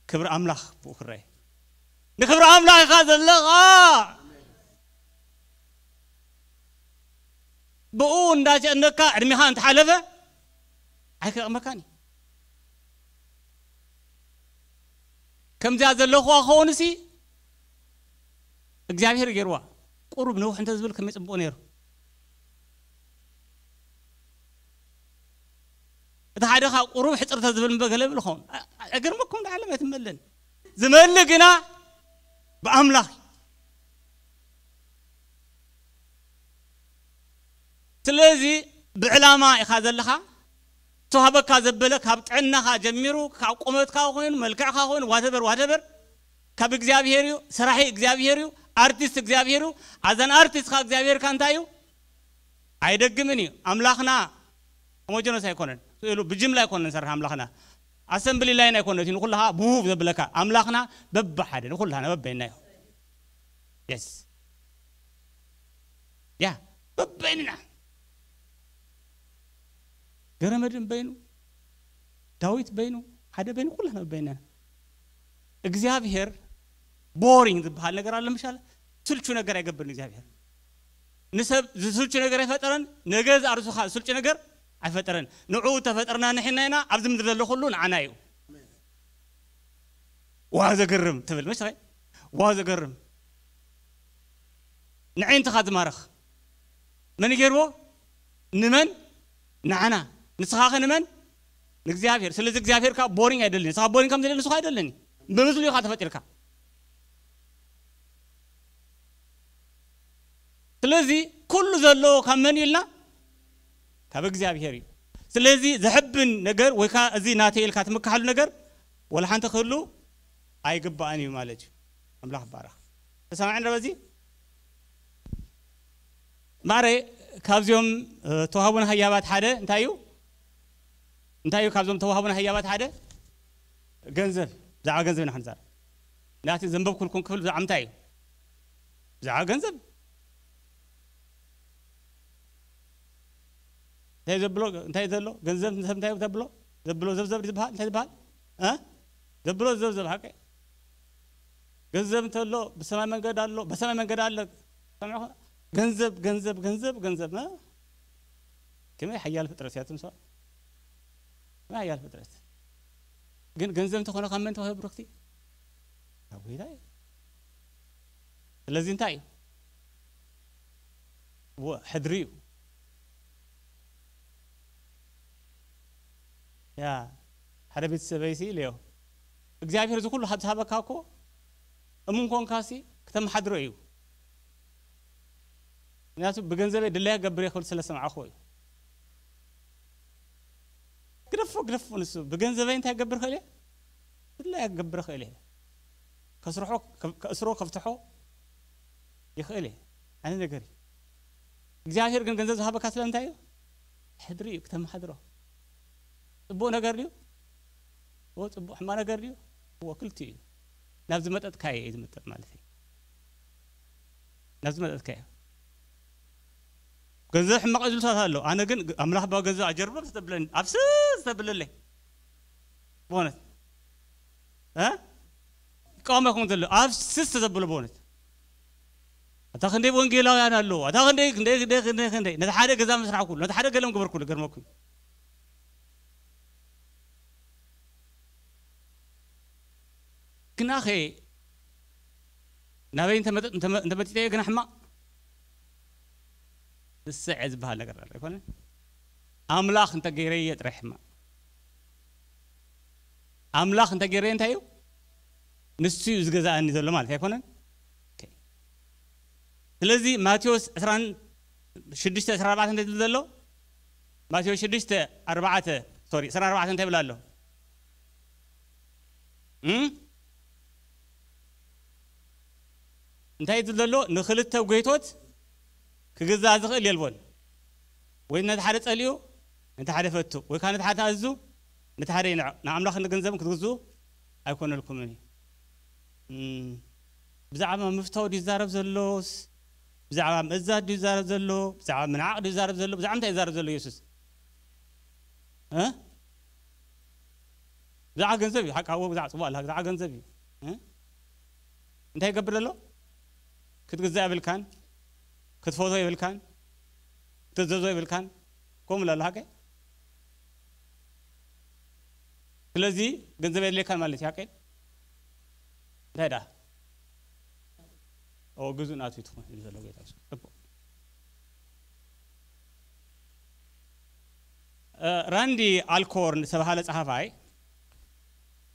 ክብሪ ኣምላኽ ብኡ ክረአ። ንክብሪ ኣምላኽ ኢኻ ዘለኻ። ብኡ እንዳጨነካ ዕድሜኻ እንተሓለፈ ኣይከቕመካን እዩ። ከምዚኣ ዘለኹዋ ክኸውን ሲ እግዚኣብሔር ገይርዋ። ቁሩብ ነውሕ እንተ ዝብል ከመይ ጽቡቕ ነይሩ። እቲ ሓደ ኻብ ቁሩብ ሕጽር እንተ ዝብል እምበር ገለ ይብል ኸውን። ኣ-፣ ኣ-፣ ኣይገርመኩም? ንዓለም ኣይትመልን። ዝመልእ ግና ብኣምላኽ እዩ። ስለዚ ብዕላማ ኢኻ ዘለኻ፣ ተዋህበካ ዘበለ ካብ ጥዕናኻ ጀሚሩ፣ ካብ ቁመትካ ኮይኑ፣ መልክዕካ ኮይኑ፣ ዋተበር፣ ዋተበር፣ ካብ እግዚኣብሔር እዩ፣ ሰራሒ እግዚኣብሔር እዩ፣ ኣርቲስት እግዚኣብሔር እዩ። ኣዘን ኣርቲስት ኻ እግዚኣብሔር ካ እንታይ እዩ? ኣይደግምን እዩ። ኣምላኽና ሆሞጀነስ ኣይኮነን። ስእሉ ብጅምላ ኣይኮነን ሰርሕ ኣምላኽና። ኣሰምብሊ ላይን ኣይኮነን። እቲ ንኹልኻ ብውብ ዘብለካ ኣምላኽና በብሓደ ንኹልኻና በበይና እዩ። የስ። ያ፣ በበይንና። ገረመድን በይኑ፣ ዳዊት በይኑ፣ ሓደ በይኑ፣ ኩላትና በበይንና። እግዚኣብሔር ቦሪንግ ዝበሃል ነገር ኣሎ ምሻል? ስልቹ ነገር ኣይገብርን እግዚኣብሔር። ንሰብ ዝስልቹ ነገር ኣይፈጠረን፣ ነገ ዝኣርሱኻ ዝስልቹ ነገር ኣይፈጠረን። ንዕኡ ተፈጠርና ንሕና ኢና፣ ኣብዚ ምድሪ ዘሎ ኩሉ ንዓና እዩ። ዋው ዘገርም ትብል፣ ምሽ ተኸይ? ዋው ዘገርም። ንዓይንትኻ ዝማርኽ። መን ገይርዎ? ንመን? ንዓና። ንስኻ ኸ ንመን? ንእግዚኣብሔር። ስለዚ እግዚኣብሔር ካብ ቦሪንግ ኣይደልን። ንስኻ ቦሪንግ ከም ዘለ ንስኻ ኣይደልን። ብምስሉ ኢኻ ተፈጢርካ። ስለዚ ኩሉ ዘሎ ካብ መን እዩ ኢልና? ካብ እግዚኣብሔር እዩ። ስለዚ ዘሕብን ነገር ወይ ከዓ እዚ ናተይ ኢልካ ትምክሓሉ ነገር ወላ ሓንቲ ክህሉ ኣይግባእን እዩ ማለት እዩ። ኣምላኽ ይባረኽ። ተሰማዕን ዶ በዚ? ማረ ካብዚኦም ተዋህቡና ህያባት ሓደ እንታይ እዩ እንታይ እዩ ካብዞም ተዋህቡና ህያባት ሓደ ገንዘብ ብዛዕባ ገንዘብ ኢና ክንዛረብ ናቲ ዘንበብኩልኩም ክፍል ብዛዕባ እንታይ እዩ ብዛዕባ ገንዘብ እንታይ ዘብሎ እንታይ ዘሎ ገንዘብ ሰብ እንታይ ተብሎ ዘብሎ ዘብዘብ ዝበሃል እንታይ ዝበሃል እ ዘብሎ ዘብዘብ ሓቀ ገንዘብ እንተሎ ብሰማይ መንገድ ኣሎ በሰማይ መንገድ ኣሎ ሰምዕኹ ገንዘብ ገንዘብ ገንዘብ ገንዘብ እ ከመይ ሓያል ፍጥረት እያ ትምስዋ ከመይ ሓያል ፍጥረት ግን ገንዘብ እንተኾነ ካብ መን ተዋሂቡ ብርክቲ ካብ ጎይታ እዩ ስለዚ እንታይ እዩ ሕድሪ እዩ ያ ሓደ ቤተሰበይሲ ኢለዮ እግዚኣብሔር እዚ ኩሉ ሃብቲ ሃበካ እኮ እሙን ኮንካሲ ክተመሓድሮ እዩ ምክንያቱ ብገንዘበይ ድላያ ገብር ክብል ስለ ሰምዓኹ እዩ ግደፎ ግደፎ ንሱ ብገንዘበይ እንታይ ገብር ክእል እየ ድላያ ገብር ክእል እየ ከስርሖ ከእስሮ ከፍትሖ ይኽእል እየ ኣነ ነገር እዩ እግዚኣብሔር ግን ገንዘብ ዝሃበካ ስለምንታይ እዩ ሕድሪ እዩ ክተመሓድሮ ጽቡቕ ነገር ድዩ ጽቡቕ ሕማ ነገር ድዩ ክልቲ እዩ ናብዚ መጠጥካ እየ ዝመጠጥ ማለት እዩ ናብዚ መጠጥካ እየ ገንዘብ ሕማቕ ዝብልታት ኣሎ ኣነ ግን ኣምላኽ ባ ገንዘብ ኣጀርበብ ዝተብለኒ ኣብስ ዝተብለለይ ብሆነት ይቃወመኩም ዘሎ ኣብስስ ተዘብሎ ብሆነት ኣታ ክንደይ ወንጌላውያን ኣለዉ ኣታ ክንደይ ክንደይ ክንደይ ክንደይ ክንደይ ነቲ ሓደ ገዛ መስራሕ ኩሉ ነቲ ሓደ ገለም ግበር ኩሉ ገርመኩም ግናኸ ናበይ እንተመጠጥ እንተመጢጠዮ ግና ሕማቕ ዝስዐ ዝበሃል ነገር ኣሎ ኣይኮነ ኣምላኽ እንተገይረየ ጥራሕ ሕማቕ ኣምላኽ እንተገይረየ እንታይ እዩ ንሱ እዩ ዝገዛእኒ ዘሎ ማለት ኣይኮነን ስለዚ ማቴዎስ 26 24 እንታይ ትብል ዘሎ ማቴዎስ 6 4 ሶሪ 24 እንታይ ይብል ኣሎ እንታይ ይብል ዘሎ ንክልተ ጎይቶት ክግዛእ ዝኽእል የልቦን ወይ ነቲ ሓደ ጸሊኡ ነቲ ሓደ ፈቱ ወይ ከዓ ነቲ ሓደ ተኣዝዙ ነቲ ሓደ ይንዕቕ ንኣምላኽ ንገንዘብን ክትግዝኡ ኣይኮነልኩምን እዩ ብዛዕባ ምፍታው ድዩ ዝዛረብ ዘሎስ ብዛዕባ ምእዛዝ ድዩ ዝዛረብ ዘሎ ብዛዕባ ምንዓቕ ድዩ ዝዛረብ ዘሎ ብዛዕባ እንታይ ይዛረብ ዘሎ የሱስ ብዛዕባ ገንዘብ እዩ ሓቃዎ ብዛዕባ ፅቡቅ ኣላ ብዛዕባ ገንዘብ እዩ እንታይ ይገብር ዘሎ ክትግዛእ የብልካን ክትፈቶ የብልካን ክትዘዞ የብልካን ከምኡ ኣሎ ሓቀ ስለዚ ገንዘብ የድልየካን ማለት እዩ ሓቀ እንታይ ዳ ግዙእ ናቱ ትኾን እዩ ዘሎ ጌታ ጽቡቅ ራንዲ ኣልኮርን ዝተባሃለ ጸሓፋይ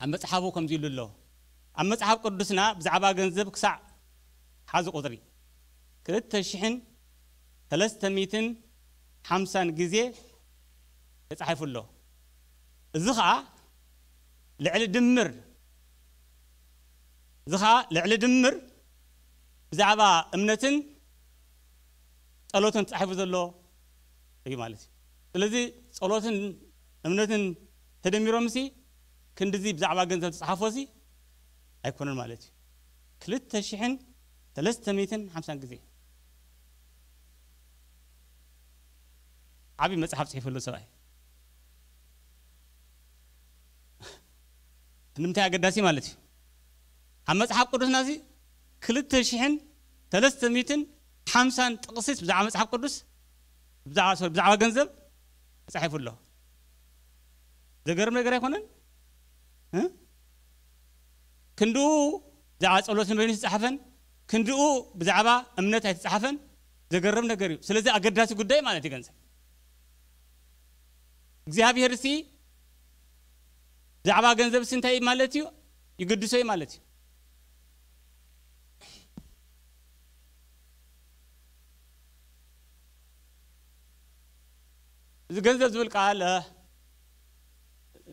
ኣብ መጽሓፉ ከምዚ ኢሉ ኣሎ ኣብ መጽሓፍ ቅዱስና ብዛዕባ ገንዘብ ክሳዕ ሓዚ ቁጥሪ ክልተ ሽሕን ሰለስተ ሚእትን ሓምሳን ግዜ ተጻሒፉ ኣሎ እዚ ኸዓ ልዕሊ ድምር እዚ ኸዓ ልዕሊ ድምር ብዛዕባ እምነትን ጸሎትን ተጻሒፉ ዘሎ እዩ ማለት እዩ ስለዚ ጸሎትን እምነትን ተደሚሮም ሲ ክንድዚ ብዛዕባ ገንዘብ ተጻሓፎ ሲ ኣይኮነን ማለት እዩ ክልተ ሽሕን ሰለስተ ሚእትን ሓምሳን ግዜ ዓብዪ መጽሓፍ ጽሒፈሉ ሰብኣይ ንምንታይ ኣገዳሲ ማለት እዩ ኣብ መጽሓፍ ቅዱስና እዚ ክልተ ሽሕን ሰለስተ ሚእትን ሓምሳን ጥቕሲስ ብዛዕባ መጽሓፍ ቅዱስ ብዛዕባ ገንዘብ ተጻሒፉ ኣሎ ዘገርም ነገር ኣይኮነን ክንድኡ ብዛዕባ ጸሎት ንበይኑ ዝተጻሓፈን ክንድኡ ብዛዕባ እምነት ኣይተጻሓፈን ዘገርም ነገር እዩ ስለዚ ኣገዳሲ ጉዳይ ማለት እዩ ገንዘብ እግዚኣብሔር ሲ ብዛዕባ ገንዘብ ሲ እንታይ ማለት እዩ ይግድሶ እዩ ማለት እዩ እዚ ገንዘብ ዝብል ቃል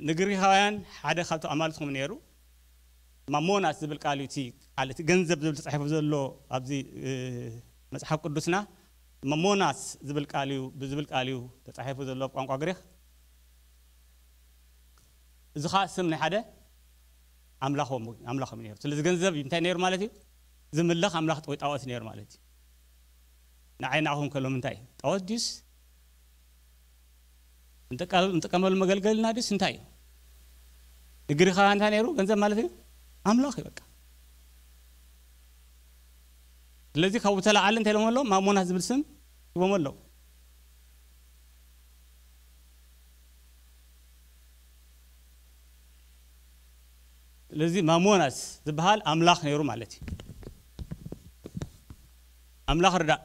ንግሪኻውያን ሓደ ካብቶም ኣማልትኩም ነይሩ ማሞናስ ዝብል ቃል እዩ እቲ ቃል እቲ ገንዘብ ዝብል ተፃሒፉ ዘሎ ኣብዚ መፅሓፍ ቅዱስና መሞናስ ዝብል ቃል እዩ፣ ብዝብል ቃል እዩ ተጻሒፉ ዘሎ ኣብ ቋንቋ ግሪኽ። እዚ ኸኣ ስም ናይ ሓደ ኣምላኾም፣ ኣምላኾም እዩ ነይሩ። ስለዚ ገንዘብ እንታይ ነይሩ ማለት እዩ? ዝምለኽ ኣምላኽ ወይ ጣዖት ነይሩ ማለት እዩ። ንዓይ ንዓኹም ከሎ ምንታይ እዩ? ጣዖት ድዩስ? እንጥቀ-፣ እንጥቀመሉ መገልገልና ድዩስ እንታይ እዩ? ንግሪኻውያን እንታይ ነይሩ? ገንዘብ ማለት እዩ ኣምላኽ እዩ በቃ። ስለዚ ካብኡ ተለዓለ እንታይ ኢሎም ኣለዉ? ማሞናስ ዝብል ስም ሂቦም ኣለዉ። ስለዚ ማሞናስ ዝበሃል ኣምላኽ ነይሩ ማለት እዩ። ኣምላኽ ርዳእ።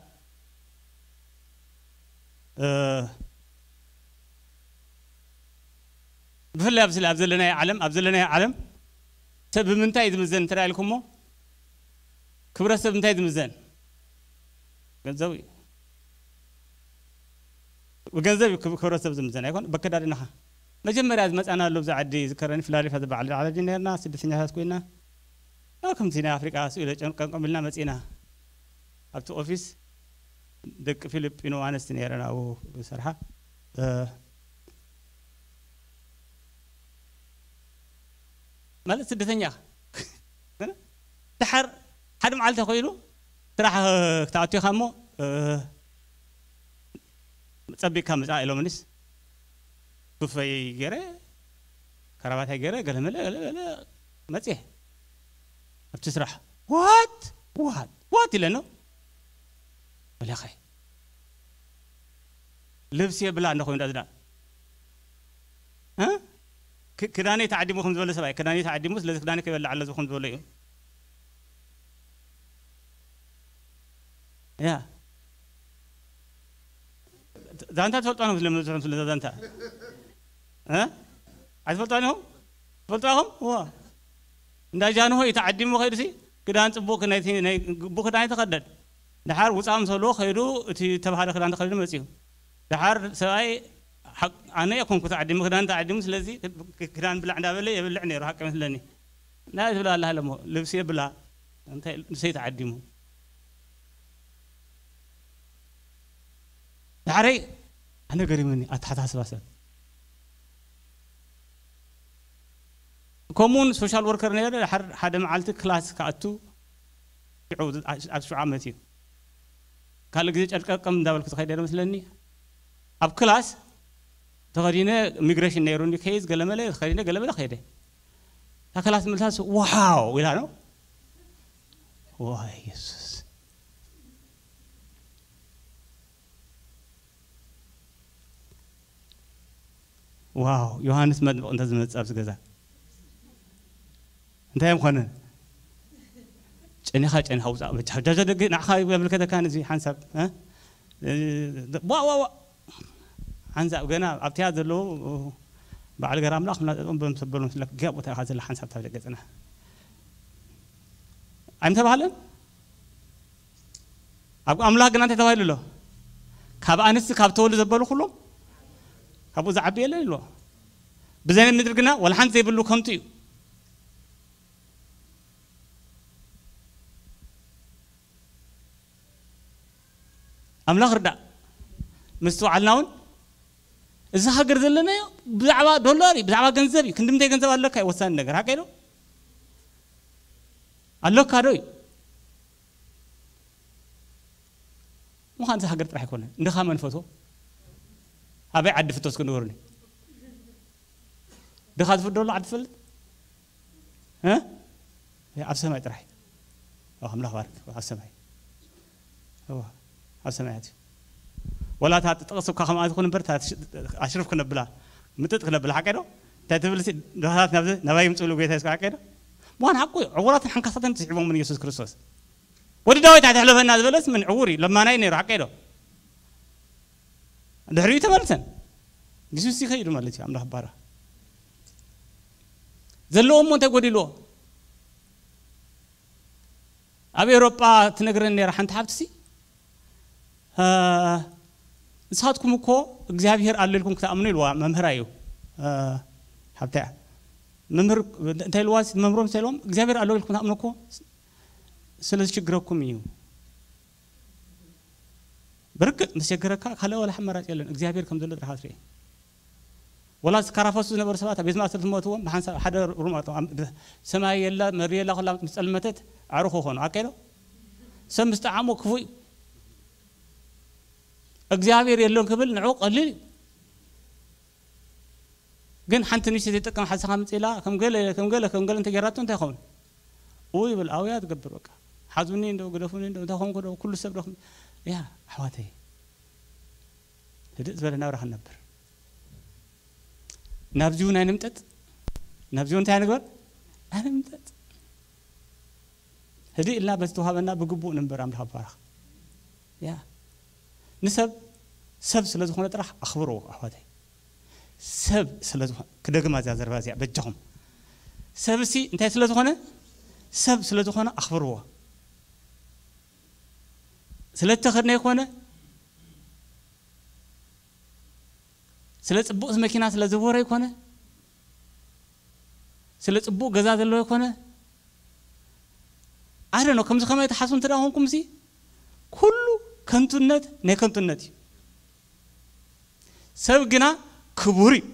እ፣ ብፍላይ ኣብዚ ኣብ ዘለናዮ ዓለም፣ ኣብ ዘለናዮ ዓለም ሰብ ብምንታይ እዩ ዝምዘን እንተ ኢልኩሞ፣ ክብረት ሰብ እንታይ ዝምዘን? ገንዘቡ እዩ። ብገንዘብ እዩ ክብ-፣ ክብረት ሰብ ዝምዘን ኣይኮን፣ በከዳድናኻ። መጀመርያ ዝመጻና ኣሎ ብዛ ዓዲ ዝከረኒ ፊላደልፊያ ዝበዓል ዓዲ ነርና፣ ስደተኛታት ኮይና። ያው ከምቲ ናይ ኣፍሪቃ ስኢለ ጨንቀንቀም ኢልና መጺና። ኣብቲ ኦፊስ ደቂ ፊሊጲኖ ኣንስቲ ነይረን ኣብኡ ዝሰርሓ። እ፣ ማለት ስደተኛ። ድሓር ሓደ መዓልቲ ኮይኑ ስራሕ ክትኣቱ ኢኻ እሞ፣ እ፣ ጸቢቕካ ምጻእ ኢሎምኒስ፣ ሱፈይ ገይረ፣ ከራባታይ ገይረ፣ ገለመለ፣ ገለመለ መጽየ ኣብቲ ስራሕ። "ዋት? ዋት? ዋት?" ኢለ ነው። በለኸ። ልብሲ የብላ እንደ ኮይኑ ዳዝዳ። እ? ክ-፣ ክዳነይ ተዓዲሙ ከም ዝበለ ሰብኣይ፣ ክዳነይ ተዓዲሙ፣ ስለዚ ክዳነይ ከይበልዕ ኣለዎ ከም ዝበሎ እዩ። ያ። ዛንታ ትፈልጧ ነው ስለምዝሑም ስለ ዛንታ። እ? ኣይትፈልጧ ነው? ትፈልጧ ኢኹም? ዋ። እንዳ ጃንሆይ ተዓዲሙ ከይዱሲ፣ ክዳን ጽቡቕ ናይ፣ ናይ ግቡእ ክዳን ኣይተኸደን። ድሓር ውጻእ ምስ በልዎ ከይዱ፣ እቲ ተባህለ ክዳን ተኸዲኑ መጺኡ። ድሓር ሰብኣይ፣ ሓቅ-፣ ኣነ ኣይኮንኩ ተዓዲሙ፣ ክዳን ተዓዲሙ፣ ስለዚ ክ-፣ ክዳን ብላዕ እንዳበለ የብልዕ ነይሩ፣ ሓቂ መስለኒ። ናይ ትብላ ኣላ ሃለሞ፣ ልብሲ የብላ፣ እንታይ ንሰይ ተዓዲሙ። ድሓረይ ኣነ ገሪሙኒ ኣተሓሳስባ ሰብ። ከምኡውን ሶሻል ወርከር ነይረ፣ ድሓር ሓደ መዓልቲ ክላስ ክኣቱ ሽዑ ኣብ ሽዑ ዓመት እዩ። ካልእ ግዜ ጨርቀርቀም እንዳበልኩ ዝኸይደ ነይረ መስለኒ። ኣብ ክላስ ተኸዲነ፣ ኢሚግሬሽን ነይሩኒ፣ ኬዝ ገለመለ ተኸዲነ፣ ገለመለ ከይደ። እታ ክላስ ምልሳስ ዋው ኢላ ነው። ዋይ የሱስ። ዋው፣ ዮሃንስ መጥምቕ እንተ ዝመጽእ ኣብዚ ገዛ እንታይ እዮም ኮነ? ጨኒኻ፣ ጨኒኻ ውጻእ በጃ። ጃጃ ደገ ንዓኻ ይምልከተካ እዚ ሓንሳብ፣ እ? ዋ፣ ዋ፣ ዋ። ሓንሳብ ገና ኣብቲያ ዘለዉ በዓል ገር ኣምላኽ ምናጠጦም በምሰበሎም ስለ ገያ ቦታ ኢኻ ዘላ ሓንሳብ ታብ ደገ ጽና። ኣይምተባህለን? ኣብ ኣምላኽ ግና እንታይ ተባሂሉ ኣሎ? ካብ ኣንስቲ ካብ ተወልዱ ዘበሉ ኩሎም ካብኡ ዝዓቢ የለን ኢልዎ። ብዘይ ምድሪ ግና ወላ ሓንቲ ዘይብሉ ከንቱ እዩ። ኣምላኽ ርዳእ። ምስትውዓልና እውን እዚ ሃገር ዘለናዮ ብዛዕባ ዶላር እዩ፣ ብዛዕባ ገንዘብ እዩ። ክንዲ ምንታይ ገንዘብ ኣለካ እዩ ወሳኒ ነገር። ሓቀይ ዶ? ኣለካ ዶ እዩ? ምዃን እዚ ሃገር ጥራሕ ኣይኮነን። እንድኻ መን ፈትዎ? ኣበይ ዓዲ ፍቶ እስኪ ንገሩኒ። ድኻ ዝፍደሉ ዓዲ ትፈልጥ? እ? ኣብ ሰማይ ጥራሕ። ኦ፣ ኣምላኽ ባርክ። ኣብ ሰማይ። እዋ፣ ኣብ ሰማያት እዩ። ወላ እታ ጥቕስ እኳ ከምኣ ትኹን እምበር፣ እታ ትሽ-፣ ኣሽርፍ ክነብላ፣ ምጥጥ ክነብላ፣ ሓቀይ ዶ? እንታይ ትብል ሲ፣ ድኻታት ናብዚ፣ ናባይ ይምጽኡ ኢሉ ጌታ የሱስ፣ ሓቀይ ዶ? ምዃን ሓቁ እዩ። ዕዉራትን ሓንካሳትን ስሒቦም ምን ኢየሱስ ክርስቶስ። ወዲ ዳዊት ኣይተሕለፈና ዝበለስ ምን ዕዉር እዩ፣ ለማናይ ነይሩ፣ ሓቀይ ዶ? ድሕሪኡ ተመልሰን። ግሱስ ይኸይዱ ማለት እዩ፣ ኣምላኽ ባራ። ዘለዎ እሞ እንታይ ጎዲልዎ? ኣብ ኤውሮጳ ትነግረን ነይራ ሓንቲ ሓብትሲ፣ እ፣ ንስኻትኩም እኮ እግዚኣብሄር ኣሎ ኢልኩም ክትኣምኑ ኢልዋ መምህራ እዩ፣ እ፣ ሓብታ እያ። መምህር እንታይ ኢልዋ፣ መምህሮም እንታይ ኢልዎም? እግዚኣብሄር ኣሎ ኢልኩም ትኣምኑ እኮ ስለ ዝችግረኩም እዩ። ብርግጽ ምስ ሸገረካ ካልእ ወላ ኣማራጺ የለን። እግዚኣብሔር ከም ዘሎ ጥራሕ ትርኢ። ወላ ዝካራፈሱ ዝነበሩ ሰባት ኣብ ቤት ማእሰርቲ ዝሞትዎም ብሓንሳብ ሓደ ሩም ኣቶም። ኣብ ሰማይ የላ፣ መሪ የላ፣ ኩላ ምስ ጸልመተት ኣዕሩኽ ኾኑ። ኣቀይዶ? ሰብ ምስ ጠዓሞ ክፉእ እዩ። እግዚኣብሔር የለን ክብል ንዑ ቀሊል እዩ። ግን ሓንቲ ንእሽቶ ዘይጠቅም ሓሳኻ ምጽእ ኢላ ከም ገለ፣ ከም ገለ፣ ከም ገለ እንተጌራቶ እንታይ ይኸውን? ኡ ይብል፣ ኣውያ ትገብር በቃ። ሓዙኒ እንዶ፣ ግደፉኒ እንዶ፣ እንታይ ኾንኩ ዶ፣ ኩሉ ሰብ ዶ፣ ያ፣ ኣሕዋተይ። ህድእ ዝበለ ናብራ ክንነብር። ናብዚውን ኣይንምጠጥ። ናብዚውን እንታይ ኣይንግበር? ኣይንምጠጥ። ህድእ ኢልና በቲ ተዋሃበና ብግቡእ ንንበር ኣምላኽ ይባረኽ። ያ። ንሰብ፣ ሰብ ስለ ዝኾነ ጥራሕ ኣኽብርዎ ኣሕዋተይ። ሰብ ስለ ዝኾነ፣ ክደግማ እዚኣ ዘረባ እዚኣ በጃኹም። ሰብሲ እንታይ ስለ ዝኾነ? ሰብ ስለ ዝኾነ ኣኽብርዎ። ስለ እተኸድነ ይኮነ፣ ስለ ጽቡቕ መኪና ስለ ዘወረ ይኮነ፣ ስለ ጽቡቕ ገዛ ዘለዎ ይኮነ፣ ኣደ ነው። ከምዚ ከመይ ትሓስቡ እንተ ደኣ ኮንኩምሲ፣ ኩሉ ከንቱነት ናይ ከንቱነት እዩ። ሰብ ግና ክቡር እዩ።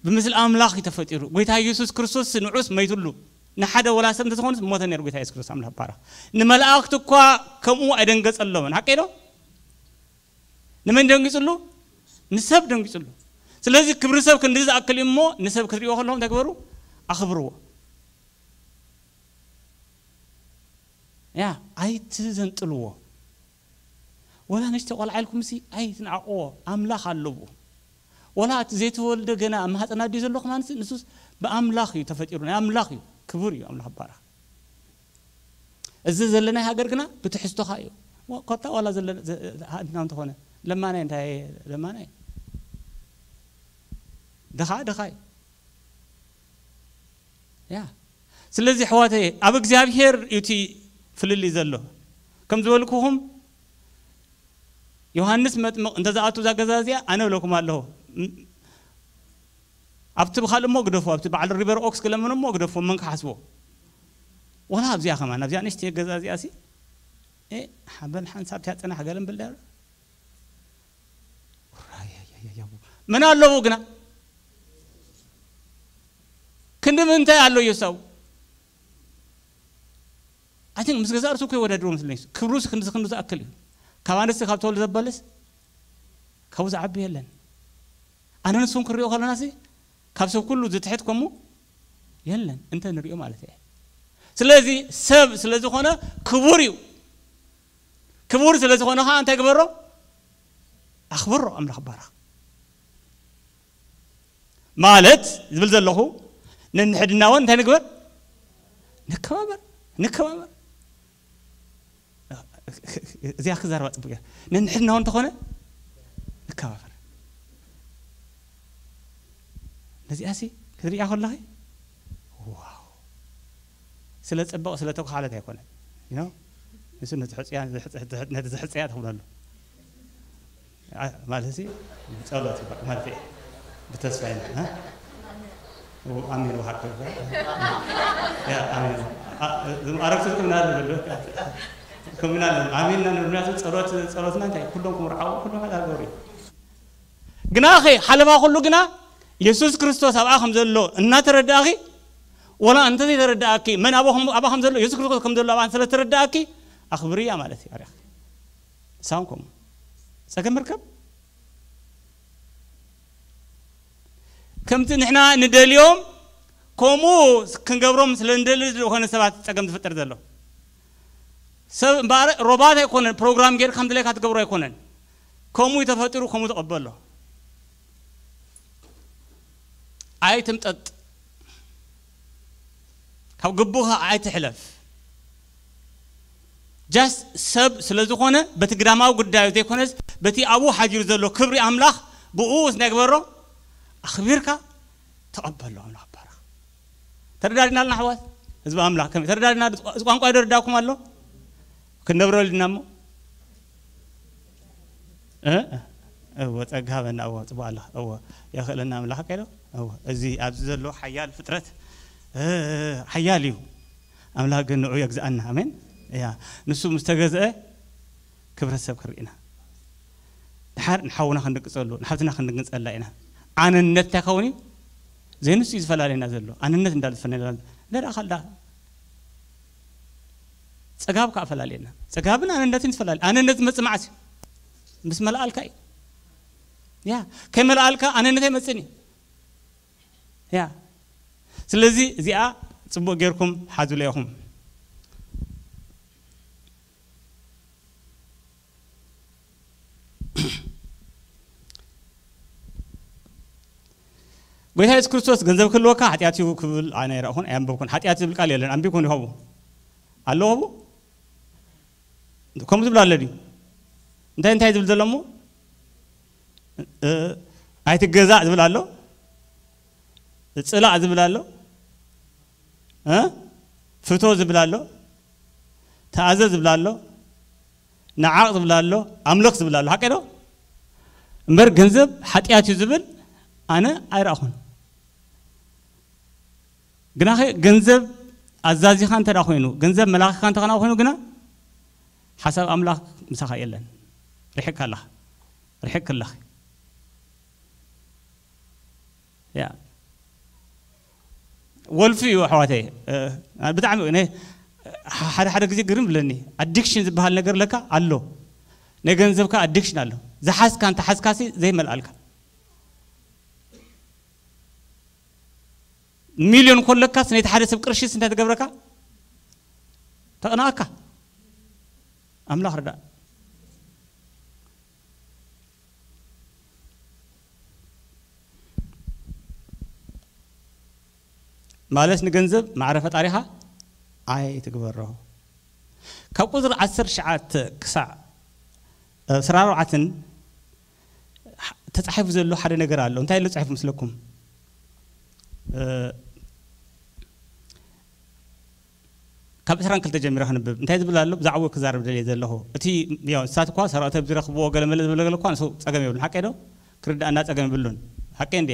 ብምስሊ ኣምላኽ እዩ ተፈጢሩ። ጎይታ ኢየሱስ ክርስቶስ ንዑስ መይትሉ። ንሓደ ወላ ሰብ እንተዝኾንስ ሞተ ነይሩ ጎይታ ኢየሱስ ክርስቶስ ኣምላኽ ባረኽ። ንመላእክቲ እኳ ከምኡ ኣይደንገጸሎምን። ሓቀይ ዶ? ንመን ደንጊጽሉ? ንሰብ ደንጊጽሉ። ስለዚ ክብሪ ሰብ ክንዲ ዝኣክል እዩ እሞ ንሰብ ክትሪእዎ ከለኹም እንታይ ግበሩ? ኣኽብርዎ። ያ፣ ኣይትዘንጥልዎ። ወላ ንእሽቶ ቆልዓ ኢልኩምሲ ኣይትንዓቕዎ። ኣምላኽ ኣለዎ። ወላ እቲ ዘይተወልደ ገና ኣብ ማህፀን ኣዲኡ ዘሎ ከማንሲ ንሱስ ብኣምላኽ እዩ ተፈጢሩ። ናይ ኣምላኽ እዩ። ክቡር እዩ ኣምላኽ ይባረኽ። እዚ ዘለናይ ሃገር ግና ብትሕዝቶኻ እዩ። ወ-፣ ኮታ ዋላ ዘለ-፣ ዘ-፣ ሃድና እንተኾነ ለማናይ እንታይ ለማናይ? ድኻ ድኻ እዩ። ያ። ስለዚ ኣሕዋተይ ኣብ እግዚኣብሔር እዩ እቲ ፍልልይ ዘሎ። ከም ዝበልኩኹም ዮሃንስ መጥምቕ እንተ ዝኣቱ እዛ ገዛ እዚኣ ኣነ እብለኩም ኣለኹ። ም-፣ ኣብቲ ብኻልእ እሞ ግደፎ፣ ኣብቲ በዓል ሪቨር ኦክስ ክለምኖ እሞ ግደፎ፣ መን ክሓስቦ? ወላ ኣብዚኣ ከማን፣ ኣብዚኣ ንእሽተይ ገዛ እዚኣ ሲ፣ እ፣ ሓበን ሓንሳብ ትያ ጽናሕ ገለን ብል ደር። ራያያያያቡ። መን ኣለዉ ግና? ክንዲ ምንታይ ኣሎ ኢየሱስ ኣብኡ? I think ምስ ገዛእ ርእሱ እኮ ይወዳድሮ መስለኒ። ክብሩስ ክንዲ፣ ክንዲ ዝኣክል እዩ። ካብ ኣንስቲ ካብ ተወልደ ዘበለስ ካብኡ ዝዓቢ የለን። ኣነ ንስኹም ክሪኦ ከለናሲ ካብ ሰብ ኩሉ ዝትሕት ከምኡ የለን እንተ ንሪኦ ማለት እየ። ስለዚ ሰብ ስለ ዝኾነ ክቡር እዩ። ክቡር ስለ ዝኾነ ኸዓ እንታይ ግበሮ? ኣኽብሮ። ኣምላኽ ባረኽ። ማለት ዝብል ዘለኹ ነንሕድና እውን እንታይ ንግበር? ንከባበር፣ ንከባበር። እዚኣ ክዛረባ ጽቡቅ እያ። ነንሕድና እውን እንተኾነ ንከባበር። ነዚኣሲ ክትሪኣ ከለኺ ዋው። ስለ ጽቡቅ ስለ ተኳሓለት ኣይኮነን። You know? ንሱ ነቲ ሕጽያ፣ ነቲ ዝሕጽያ ትኽብለሉ። አ-፣ ማለት ሲ፣ ጸሎት ይባል ማለት እየ። ብተስፋ ኢና፣ እ? ው-፣ ኣሜን ወሃብ ተስፋ። ያ፣ ኣሜን። አ-፣ እዞም ኣረግቶት ከምና ኣሎ በሉ። ከምና ኣሎ። ኣሜን እና ምክንያቱ ጸሎት፣ ጸሎትና እንታይ? ኩሎም ክምርዓው፣ ኩሎም ሓዳ ገበሩ እዩ። ግና ኸ፣ ሓለፋ ኩሉ ግና፣ የሱስ ክርስቶስ ኣብኣ ከም ዘሎ እናተረዳእኺ፣ ወላ እንተ ዘይተረዳእኪ፣ መን ኣብኣ ከም፣ ኣብኣ ከም ዘሎ፣ የሱስ ክርስቶስ ከም ዘሎ ኣብኣ ስለ ተረዳእኪ፣ ኣኽብርያ ማለት እዩ። ኣርያኺ። ንሳውን ከምኡ። ጸገም ርከብ? ከምቲ ንሕና ንደልዮም፣ ከምኡ ክንገብሮም ስለ ንደሊ ዝኾነ ሰባት ጸገም ዝፍጠር ዘሎ። ሰብ እምበኣር ሮባት ኣይኮነን፣ ፕሮግራም ጌርካ ከም ድሌካ ትገብሮ ኣይኮነን። ከምኡ እዩ ተፈጢሩ፣ ከምኡ ተቐበሎ። ኣይትምጠጥ። ካብ ግቡኻ ኣይትሕለፍ። ጃስት ሰብ ስለ ዝኾነ በቲ ግዳማዊ ጉዳዩ ዘይኮነስ በቲ ኣብኡ ሓዲሩ ዘሎ ክብሪ ኣምላኽ ብኡ እንታይ ግበሮ? ኣኽቢርካ ተቐበሎ። ኣምላኽ ባርኽ። ተረዳዲና ኣለና ኣሕዋት? ህዝቢ ኣምላኽ ከመይ ተረዳዲና? እዚ ቋንቋ ይደርዳኩም ኣሎ? ክንነብረሉ ዲና እሞ? እ? እወ፣ ጸጋ ሃበና። እወ፣ ጽቡቕ ኣለኻ። እወ፣ የኽእለና ኣምላኽ ከይዶ? እወ፣ እዚ ኣብዚ ዘሎ ሓያል ፍጥረት፣ እ፣ ሓያል እዩ። ኣምላኽ ግን ንዑ የግዝኣና። ኣሜን። እያ። ንሱ ምስ ተገዝአ ክብረት ሰብ ክርኢ ኢና። ድሓር ንሓውና ክንድንግጸሉ፣ ንሓብትና ክንድንግጸላ ኢና። ኣነነት እንታይ ከውን እዩ? ዘይንሱ እዩ ዝፈላለየና ዘሎ። ኣነነት እንዳልፈነና እንዳ ካልዳ ጸጋብ ከኣ ፈላለየና። ጸጋብን ኣነነትን ይፈላለ። ኣነነት ዝመጽእ መዓስ እዩ? ምስ መልኣልካ እዩ። ያ፣ ከይመልኣልካ ኣነነት ኣይመጽእን እዩ። ያ፣ ስለዚ እዚኣ ጽቡቕ ጌርኩም ሓዙለ ኢኹም። ጎይታ የሱስ ክርስቶስ ገንዘብ ክህልወካ ሓጢኣት እዩ ክብል ኣነ ኣይረእኹን፣ ኣየንበብኩን። ሓጢኣት ዝብል ቃል የለን። ኣንቢብኩም ዲኹም? ኣሎ ኸቡ? ከምኡ ዝብል ኣሎ ድዩ? እንታይ እንታይ ዝብል ዘሎ እሞ? እ፣ ኣይትገዛእ ዝብል ኣሎ፣ ጽላእ ዝብል ኣሎ፣ እ፣ ፍቶ ዝብል ኣሎ፣ ተኣዘዝ ዝብል ኣሎ፣ ነዓቕ ዝብል ኣሎ፣ ኣምልኽ ዝብል ኣሎ። ሓቂ ዶ? እምበር ገንዘብ ሓጢኣት እዩ ዝብል ኣነ ኣይረኣኹን። ግናኸ ገንዘብ ኣዛዚኻ እንተ ደኣ ኮይኑ፣ ገንዘብ መላኺኻ እንተ ኾነ ኮይኑ ግና፣ ሓሳብ ኣምላኽ ምሳኻ የለን። ርሒቕካ ኣለኻ። ርሒቕኪ ኣለኺ። ያ። ወልፊ እዩ ኣሕዋተይ። እ፣ ብጣዕሚ፣ እኔ፣ ሓደ ሓደ ግዜ ግርም ብለኒ። ኣዲክሽን ዝበሃል ነገር ለካ ኣሎ። ናይ ገንዘብካ ኣዲክሽን ኣሎ። ዝሓዝካ እንተ ሓዝካሲ ዘይመልኣልካ። ሚልዮን ኮለካስ ነቲ ሓደ ሰብ ቅርሺስ እንታይ ትገብረካ? ተቕንኣካ። ኣምላኽ ርዳእ። ማለት ንገንዘብ ማዕረ ፈጣሪኻ ኣይትግበሮ። ካብ ቁጽሪ ዓሰርተ ትሽዓተ ክሳዕ፣ እ፣ ዕስራ ኣርባዕተን ተጻሒፉ ዘሎ ሓደ ነገር ኣሎ። እንታይ ኢሉ ጽሒፉ ምስለኩም? እ፣ ካብ ዕስራን ክልተ ጀሚረ ክንብብ። እንታይ ዝብል ኣሎ? ብዛዕባኡ ክዛረብ ደልየ ዘለኹ። እቲ፣ ያው፣ ንሳት እኳ ሰራዊት ኣብ ዝረኽብዎ ገለ መለ ዝብለ ገለ እኳ ንሱ ጸገም የብሉን። ሓቀይ ዶ? ክርዳእና ጸገም የብሉን። ሓቀይ እንዴ?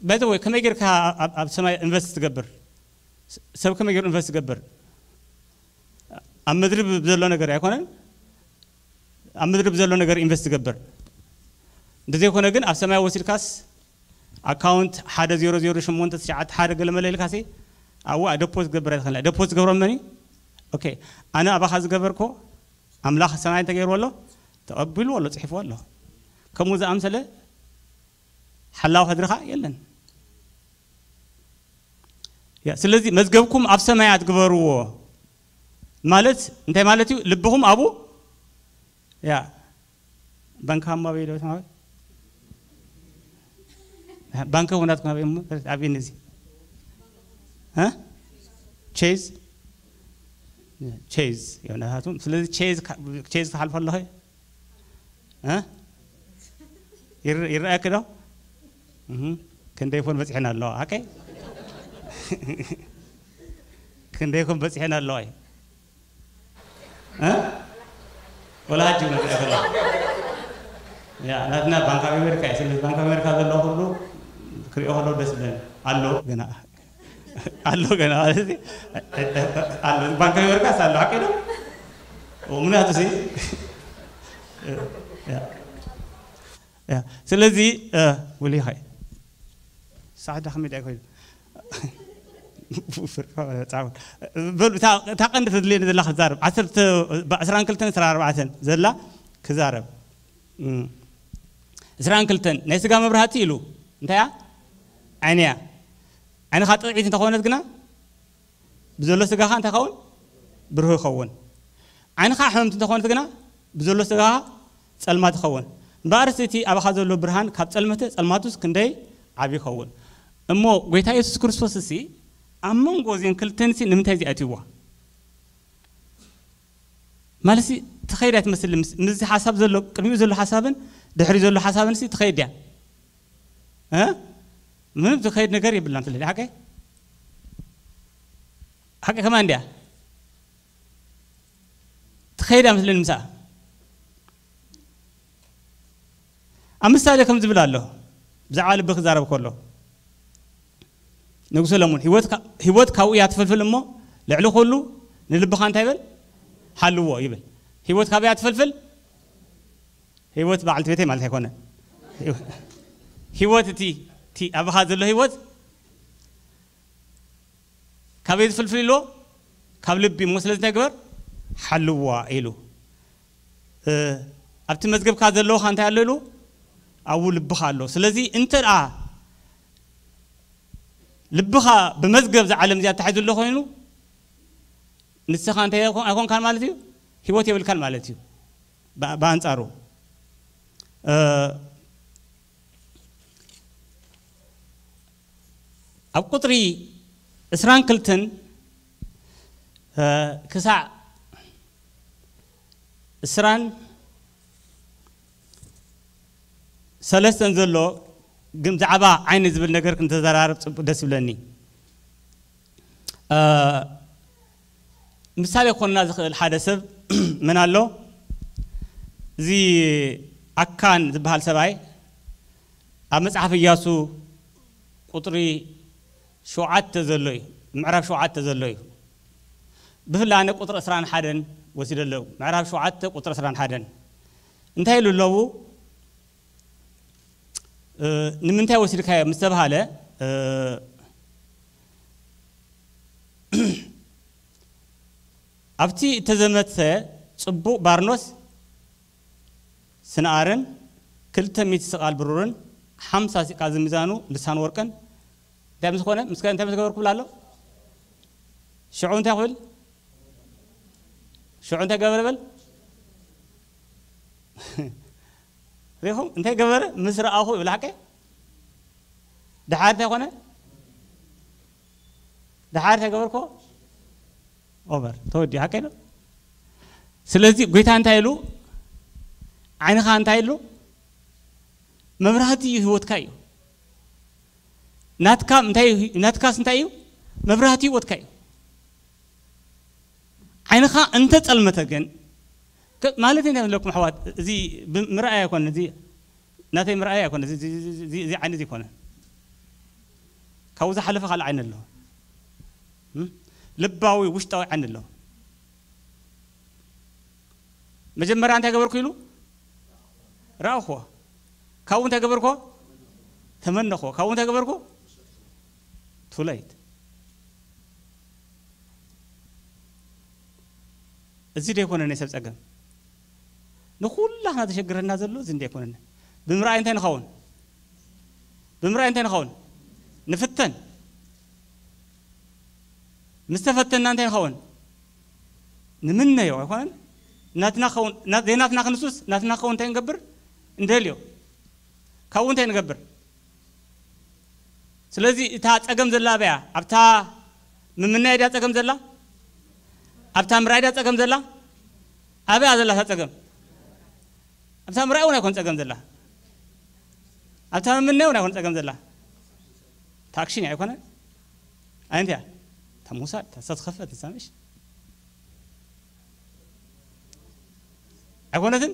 By the way፣ ከመይ ጌርካ ኣብ፣ ኣብ ሰማይ ኢንቨስት ትገብር? ስ-፣ ሰብ ከመይ ጌሩ ኢንቨስት ትገብር? ኣብ ምድሪ ብ-፣ ብዘሎ ነገር ኣይኮነን? ኣብ ምድሪ ብዘሎ ነገር ኢንቨስት ትገብር። እንተዘይኮነ ግን ኣብ ሰማይ ወሲድካስ ኣካውንት ሓደ ዜሮ ዜሮ ሸሞንተ ትሽዓተ ሓደ ገለ መለ ኢልካሲ ኣብኡ ደፖዝ ክገብር ኣይትኽእልን። ደፖዝ ዝገብሮ መን እዩ? ኦኬ፣ ኣነ ኣባኻ ዝገበርኮ ኣምላኽ ሰማይ እንተገይርዎ ኣሎ፣ ተቐቢልዎ ኣሎ፣ ጽሒፍዎ ኣሎ። ከምኡ ዝኣምሰለ ሓላው ሕድርኻ የለን። ያ፣ ስለዚ መዝገብኩም ኣብ ሰማያት ግበርዎ ማለት እንታይ ማለት እዩ? ልብኹም ኣብኡ፣ ያ፣ ባንክ ሃማበይ ዶ ተማበይ? ባንክ ሆናት ኩናበይ እሞ፣ ኣብ ነዚ። እ? ቼዝ? ቼዝ፣ ዮናታቱም። ስለዚ ቼዝ ካ-፣ ቼዝ ትሓልፎ ኣለኸ? እ? ይር-፣ ይረኣየኪ ዶ? እህ። ክንደይ ፎን በጺሐን ኣለዋ? ሓቀይ? ክንደይ ፎን በጺሐን ኣለዋ? እ? ወላ ሕጂ እውን ክሪኦ ከለኹ። ያ፣ ናትና ባንክ ኣፍ ኣሜሪካ እዩ። ስለዚ ባንክ ኣፍ ኣሜሪካ ዘሎ ኩሉ ክሪኦ ከለኹ ደስ ይብለኒ። ኣሎ ገና። ኣሎ ገና ማለት እዩ። ኣሎ። ባንክ ኣፍ ኣሜሪካስ ኣሎ፣ ሓቂ ዶ? ምክንያቱ ሲ፣ ያ። ያ። ስለዚ፣ እ፣ ውሊኻ እዩ። ሳዕዳ ከመይ ድኣ ኮይኑ? ፍርፋ ጻዕቡ። በሉ፣ እታ፣ እታ ቀንዲ ተድልየኒ ዘላ ክዛረብ። ዓሰርተ፣ ብ-፣ ዕስራን ክልተን ዕስራን ኣርባዕተን ዘላ ክዛረብ። እም። ዕስራን ክልተን ናይ ስጋ መብራህቲ ኢሉ። እንታይ እያ? ዓይኒ እያ። ዓይንኻ ጥዕይቲ እንተኾነት ግና፣ ብዘሎ ስጋኻ እንታይ ይኸውን? ብሩህ ይኸውን። ዓይንኻ ሕምምቲ እንተኾነት ግና፣ ብዘሎ ስጋኻ ጸልማት ይኸውን። እምበኣርሲ እቲ ኣባኻ ዘሎ ብርሃን ካብ ጸልመተ፣ ጸልማቱስ ክንደይ ዓቢ ይኸውን። እሞ ጎይታ የሱስ ክርስቶስ እሲ ኣብ መንጎ እዚአን ክልተን እሲ ንምንታይ እዚ ኣእትይዋ? ማለት ሲ ትኸይድ እያ ትመስል። ምስ፣ ምስዚ ሓሳብ ዘሎ፣ ቅድሚኡ ዘሎ ሓሳብን ድሕሪ ዘሎ ሓሳብን ሲ ትኸይድ እያ። እ? ምንም ዝኸይድ ነገር የብላን ስለዚ፣ ሓቀይ? ሓቂ ከማን እንድያ። ትኸይድ እያ መስለኒ ምስኣ። ኣብ ምሳሌ ከም ዝብል ኣሎ፣ ብዛዕባ ልቢ ክዛረብ ከሎ፣ ንጉስ ሰለሙን፣ ህይወት ካ-፣ ህይወት ካብኡ እያ ትፈልፍል እሞ፣ ልዕሊ ኩሉ ንልብኻ እንታይ በል? ሓልዎ ይብል። ህይወት ካበይ እያ ትፈልፍል? ህይወት በዓልቲ ቤተይ ማለት ኣይኮነ። ህይወት እቲ፣ እቲ ኣብኻ ዘሎ ህይወት ካበይ ዝፍልፍል ኢልዎ? ካብ ልቢ እሞ። ስለዚ እንታይ ግበር? ሓልዋ ኢሉ። እ፣ ኣብቲ መዝገብካ ዘለውኻ እንታይ ኣሎ ኢሉ? ኣብኡ ልብኻ ኣሎ። ስለዚ እንተ ደኣ ልብኻ ብመዝገብ እዛ ዓለም እዚኣ ተታሒዙ ኣሎ ኮይኑ፣ ንስኻ እንታይ ኣይኮን-፣ ኣይኮንካን ማለት እዩ? ህይወት የብልካን ማለት እዩ። ብ-፣ ብኣንጻሩ፣ እ፣ ኣብ ቁጽሪ ዕስራን ክልተን፣ እ፣ ክሳዕ ዕስራን ሰለስተን ዘሎ ግን ብዛዕባ ዓይኒ ዝብል ነገር ክንተዘራረብ ጽቡቅ ደስ ይብለኒ። እ፣ ምሳሌ ክኾንና ዝኽእል ሓደ ሰብ መን ኣሎ? እዚ ኣካን ዝበሃል ሰብኣይ ኣብ መጽሓፍ ኢያሱ ቁጥሪ ሸውዓተ ዘሎ እዩ፣ ምዕራፍ ሸውዓተ ዘሎ እዩ። ብፍላይ ኣነ ቁጥሪ ዕስራን ሓደን ወሲደ ኣለኹ። ምዕራፍ ሸውዓተ ቁጥሪ ዕስራን ሓደን እንታይ ኢሉ ኣለዉ? እ፣ ንምንታይ ወሲድካዮ ምስ ተባሃለ፣ እ፣ ኣብቲ እተዘመተ ጽቡቕ ባርኖስ ስንኣርን ክልተ ሚእቲ ስቓል ብሩርን ሓምሳ ሲቃል ዝሚዛኑ ልሳን ወርቅን እንታይ ምስ ኮነ፣ ምስ እንታይ ምስ ገበርኩ ብላ ኣሎ? ሽዑ እንታይ ክብል? ሽዑ እንታይ ገበረ በል? ሪኹም እንታይ ገበረ? ምስ ረኣኹ ይብል ሓቀ? ደሓር እንታይ ኮነ? ደሓር እንታይ ገበርኮ? ኦቨር። ተወዲኡ ሓቀ ዶ? ስለዚ ጎይታ እንታይ ኢሉ? ዓይንኻ እንታይ ኢሉ? መብራህቲ እዩ፣ ህይወትካ እዩ። ናትካ እንታይ እዩ? ናትካስ እንታይ እዩ? መብራህቲ ህይወትካ እዩ። ዓይንኻ እንተጸልመተ ግን፣ ከ-፣ ማለት እንታይ ዘለኩም ኣሕዋት፣ እዚ ብ-፣ ምርኣይ ኣይኮነ፣ እዚ ናተይ ምርኣይ ኣይኮነ፣ እዚ፣ እዚ፣ እዚ፣ እዚ፣ እዚ ዓይኒ እዚ ኣይኮነ። ካብኡ ዝሓለፈ ካልእ ዓይኒ ኣሎ። እም? ልባዊ ውሽጣዊ ዓይኒ ኣሎ። መጀመርያ እንታይ ገበርኩ ኢሉ? ረኣኹዎ። ካብኡ እንታይ ገበርኩ? ተመነኹዎ። ካብኡ እንታይ ገበርኩ? Too late። እዚ ዶ ኣይኮነ ናይ ሰብ ጸገም? ንኹላህና ዘሸግረና ዘሎ እዚ እንደ ኣይኮነን። ብምርኣይ እንታይ ንኸውን? ብምርኣይ እንታይ ንኸውን? ንፍተን። ምስ ተፈተንና እንታይ ንኸውን? ንምነዮ ኣይኮነን? ናትና ክኸውን፣ ና-፣ ዘይናትና ክንሱስ፣ ናትና ክኸውን እንታይ ንገብር? እንደልዮ። ካብኡ እንታይ ንገብር? ስለዚ እታ ጸገም ዘላ ኣበያ? ኣብታ ምምናይ ድያ ጸገም ዘላ? ኣብታ ምርኣይ ድያ ጸገም ዘላ? ኣበያ ዘላ እታ ጸገም? ኣብታ ምርኣይ እውን ኣይኮን ጸገም ዘላ። ኣብታ ምምናይ እውን ኣይኮን ጸገም ዘላ። እታ ኣክሽን እያ ኣይኮነ? ኣይንትያ? እታ ምውሳድ፣ እታ ዝተኸፈት፣ እታ ምሽ? ኣይኮነትን?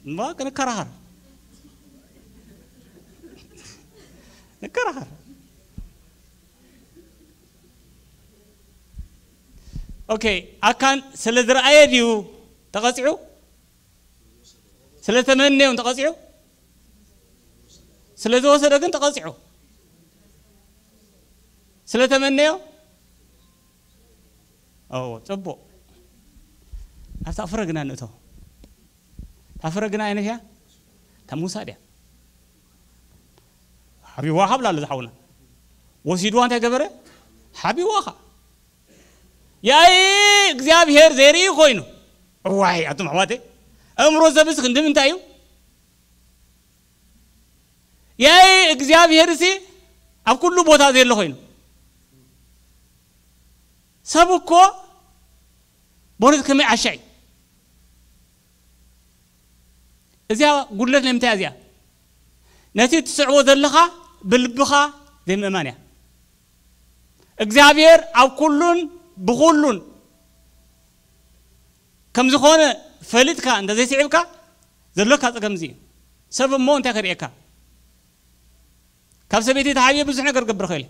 እሞ ክንከራኸር። ንከራኸር። ኦኬ፣ ኣካን ስለ ዝረኣየ ድዩ ተቐጺዑ? ስለ ተመነዮ ተቐጺዑ? ስለ ዝወሰዶ ግን ተቐጺዑ። ስለ ተመነዮ? ኦ፣ ጽቡቕ። ኣብታ ፍረ ግና ንእቶ። እታ ፍረ ግና ኣይነሽ እያ? እታ ምውሳድ እያ። ሓቢዋ ካብ ላለ ዝሓውና። ወሲድዋ እንታይ ገበረ? ሓቢዋ ኻ። ያይ እግዚኣብሔር ዘይርኢ ኮይኑ። እዋይ፣ ኣቱም ኣሕዋተይ፣ ኣእምሮ ሰብስ ክንዲ ምንታይ እዩ? ያይ እግዚኣብሔር ሲ ኣብ ኩሉ ቦታ ዘሎ ኮይኑ። ሰብ እኮ በእውነት ከመይ ዓሻ እዩ። እዚኣ ጉድለት ናይ ምንታይ እያ እዚኣ? ነቲ እትስዕቦ ዘለኻ ብልብኻ ዘይምእማን እያ። እግዚኣብሔር ኣብ ኩሉን ብኹሉን ከም ዝኾነ ፈሊጥካ እንተ ዘይስዒብካ ዘሎካ ጸገም እዚ እዩ። ሰብ እሞ እንታይ ከርእየካ? ካብ ሰበይቲ ተሓብየ ብዙሕ ነገር ክገብር እኽእል እየ።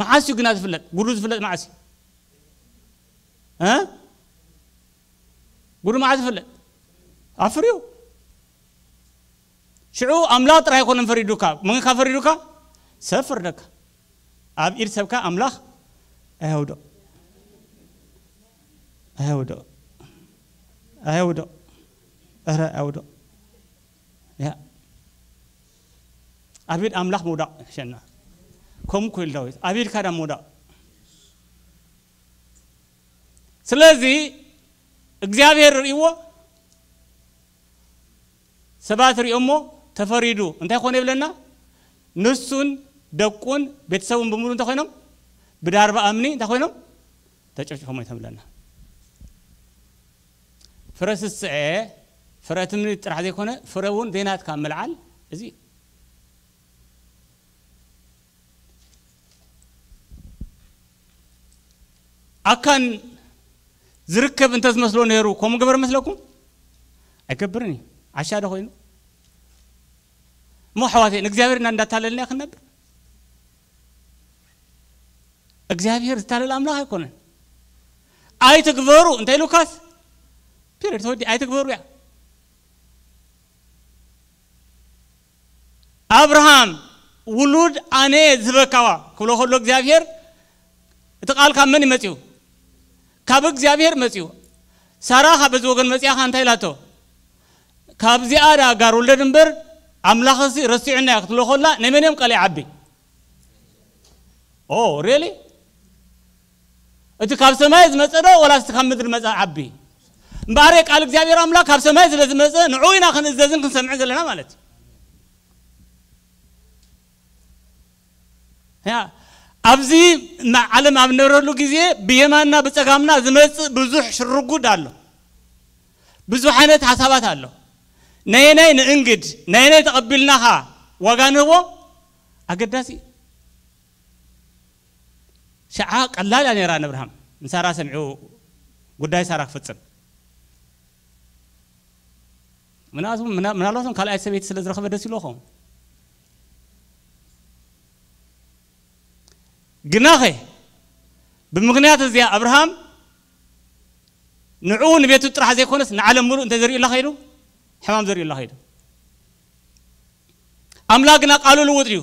መዓስ እዩ ግና ዝፍለጥ? ጉዱ ዝፍለጥ መዓስ እዩ? እ? ጉዱ መዓዝ ይፍለጥ? ኣብ ፍሬኡ። ሽዑ ኣምላኽ ጥራይ ኣይኮነን ፈሪዱካ። መን ካብ ፈሪዱካ? ሰብ ፍርደካ። ኣብ ኢድ ሰብካ ኣምላኽ ኣየውድቕ። ኣየውድቕ። ኣየውድቕ። ኧረ ኣየውድቕ። ያ። ኣብ ኢድ ኣምላኽ ምውዳቕ ይሕሸና። ከምኡ እኮ ኢሉ ዳዊት። ኣብ ኢድካ ዳ ምውዳቕ። ስለዚ እግዚኣብሔር ርእይዎ፣ ሰባት ርእዮሞ ተፈሪዱ እንታይ ኮነ ይብለና? ንሱን ደቁን ቤተሰቡን ብምሉ እንታይ ኮይኖም? ብዳርባ እምኒ እንታይ ኮይኖም? ተጨፍጭፎም እዮም ተብለና። ፍረ ስስዐ፣ ፍረ ትምኒት ጥራሕ ዘይኮነ፣ ፍረ እውን ዘይናትካ ምልዓል፣ እዚ ኣካን ዝርከብ እንተዝመስሎ ነይሩ፣ ከምኡ ገበር መስለኩም? ኣይገብርን እዩ። ዓሻ ዶ ኮይኑ? እሞ ኣሕዋተይ፣ ንእግዚኣብሔር ኢና እንዳታለልና ክንነብር? እግዚኣብሔር ዝታለል ኣምላኽ ኣይኮነን። ኣይትግበሩ እንታይ ኢሉካስ? ፒሪድ፣ ተወዲ፣ ኣይትግበሩ እያ። ኣብርሃም፣ ውሉድ ኣነ ዝህበካዋ ክብሎ ከሎ እግዚኣብሔር፣ እቲ ቃል ካብ መን እዩ መጺኡ? ካብ እግዚኣብሔር መጺኡ። ሳራ ካብ በዚ ወገን መጺኣ ኸኣ እንታይ ኢላቶ? ካብዚኣ ደኣ ጋር ውለድ እምበር፣ ኣምላኽሲ ረሲዑና እዩ ክትብሎ ከላ፣ ናይ መን እዮም ቃል ይዓቢ? ኦ፣ ሪሊ? እቲ ካብ ሰማይ ዝመጸ ዶ ወላስ እቲ ካብ ምድሪ መጸ ዓቢ? እምበኣር ቃል እግዚኣብሔር ኣምላኽ ካብ ሰማይ ስለ ዝመጸ ንዑ ኢና ክንእዘዝን ክንሰምዕን ዘለና ማለት እዩ። ያ፣ ኣብዚ ማ-፣ ዓለም ኣብ ንነብረሉ ግዜ ብየማንና ብጸጋምና ዝመጽእ ብዙሕ ሽርጉድ ኣሎ። ብዙሕ ዓይነት ሓሳባት ኣሎ። ናየናይ ንእንግድ፣ ናየናይ ተቐቢልናኻ ዋጋ ንህቦ ኣገዳሲ እዩ። ሸዓ ቀላል እያ ነይራ ንኣብርሃም ንሳራ ሰሚዑ ጉዳይ ሳራ ክፍጽም። ምናልባት ምና-፣ ምናልባት እውን ካልኣይ ሰበይቲ ስለ ዝረኸበ ደስ ኢልዎ ኸውን። ግናኸ ብምኽንያት እዚኣ ኣብርሃም ንዕኡ ንቤቱ ጥራሕ ዘይኮነስ ንዓለም ሙሉእ እንታይ ዘርእዩላ ኸይዱ? ሕማም ዘርእዩላ ኸይዱ። ኣምላኽ ግና ቃሉ ልውጥ እዩ።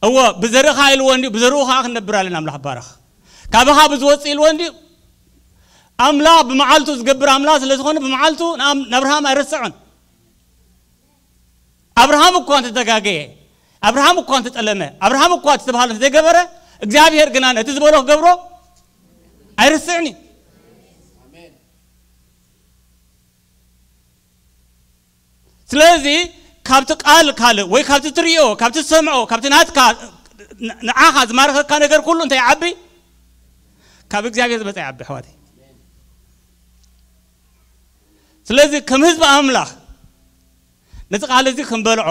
እወ፣ ብዘርእኻ ኢልዎ እንድዩ፣ ብዘርኡ ኸዓ ክንነብር ኣለና። ኣምላኽ ይባረኽ። ካብኻ ብዝወፅእ ኢልዎ እንድዩ። ኣምላኽ ብመዓልቱ ዝገብር ኣምላኽ ስለ ዝኾነ ብመዓልቱ ንኣም-፣ ንኣብርሃም ኣይረስዖን። ኣብርሃም እኳ እንተተጋገየ፣ ኣብርሃም እኳ እንተጠለመ፣ ኣብርሃም እኳ እቲ ዝተባህለ እንተዘይገበረ፣ እግዚኣብሔር ግና ነቲ ዝበሎ ክገብሮ ኣይርስዕን እዩ። ስለዚ ካብቲ ቃል ካልእ ወይ ካብቲ ትርእዮ፣ ካብቲ ትሰምዖ፣ ካብቲ ናትካ ን-፣ ንዓኻ ዝማረኸካ ነገር ኩሉ እንታይ ይዓቢ? ካብ እግዚኣብሔር ዝመጸ ይዓቢ፣ ኣሕዋተይ። ስለዚ ከም ህዝቢ ኣምላኽ ነዚ ቃል እዚ ክንበልዖ፣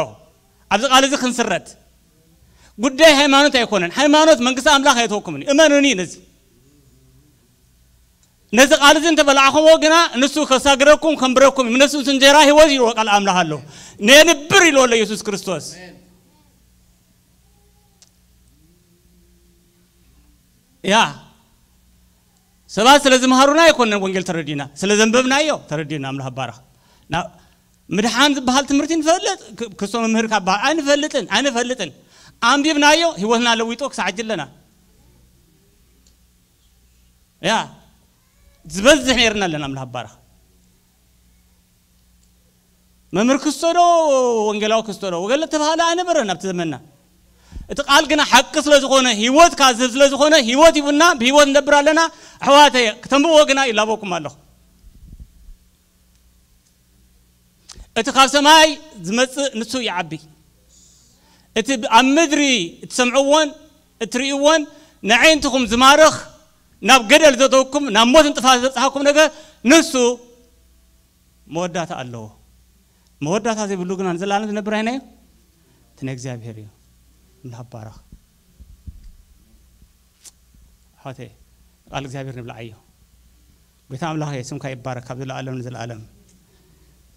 ኣብዚ ቃል እዚ ክንስረት፣ ጉዳይ ሃይማኖት ኣይኮነን። ሃይማኖት መንግስቲ ኣምላኽ ኣይእተወኩምን እዩ። እመኑኒ ነዚ። ነዚ ቃል እዚ እንተበላዕኹምዎ ግና ንሱ ከሳግረኩም ከንብረኩም እዩ። ንሱ እንጀራ ህይወት ኢልዎ ቃል ኣምላኽ ኣሎ። ነንብር ኢልዎ ኣሎ ኢየሱስ ክርስቶስ። ያ፣ ሰባት ስለ ዝመሃሩና ኣይኮነን ወንጌል ተረዲና፣ ስለ ዘንበብናዮ ተረዲና። ኣምላኽ ይባረኽ። ና-፣ ምድሓን ዝበሃል ትምህርቲ ንፈልጥ፣ ክ-፣ ክሶ መምህር ካብ በሃል ኣይንፈልጥን፣ ኣይንፈልጥን። ኣንቢብናዮ፣ ህይወትና ለዊጦ ክሳዕ ሕጂ ኣለና። ያ፣ ዝበዝሕ ነይርና ኣለና። ኣምላኽ ይባረኽ። መምህር ክስቶ ዶ ወንጌላዊ ክስቶ ዶ ወገለ ተባሃለ ኣይነበረን ኣብቲ ዘመንና። እቲ ቃል ግና ሓቂ ስለ ዝኾነ፣ ህይወት ካብ ዝህብ ስለ ዝኾነ፣ ህይወት ሂቡና፣ ብህይወት ንነብር ኣለና። ኣሕዋተይ፣ ክተንብብዎ ግና ይላበኩም ኣለኹ። እቲ ካብ ሰማይ ዝመጽእ ንሱ ይዓቢ። እቲ ኣብ ምድሪ እትሰምዕዎን እትርእይዎን ንኣዒንትኹም ዝማርኽ፣ ናብ ገደል ዘእተወኩም፣ ናብ ሞትን ጥፋትን ዘብጽሓኩም ነገር ንሱ መወዳእታ ኣለዎ። መወዳእታ ዘይብሉ ግና ንዘለኣለም ዝነብር ኣይናይ እዩ? እቲ ናይ እግዚኣብሔር እዩ። ኣምላኽ ይባረኽ። ኣሕዋተይ፣ ቃል እግዚኣብሔር ንብልዓዮ። ጎይታ ኣምላኸ፣ ስምካ ይባረክ ካብ ዘለኣለም ንዘለኣለም።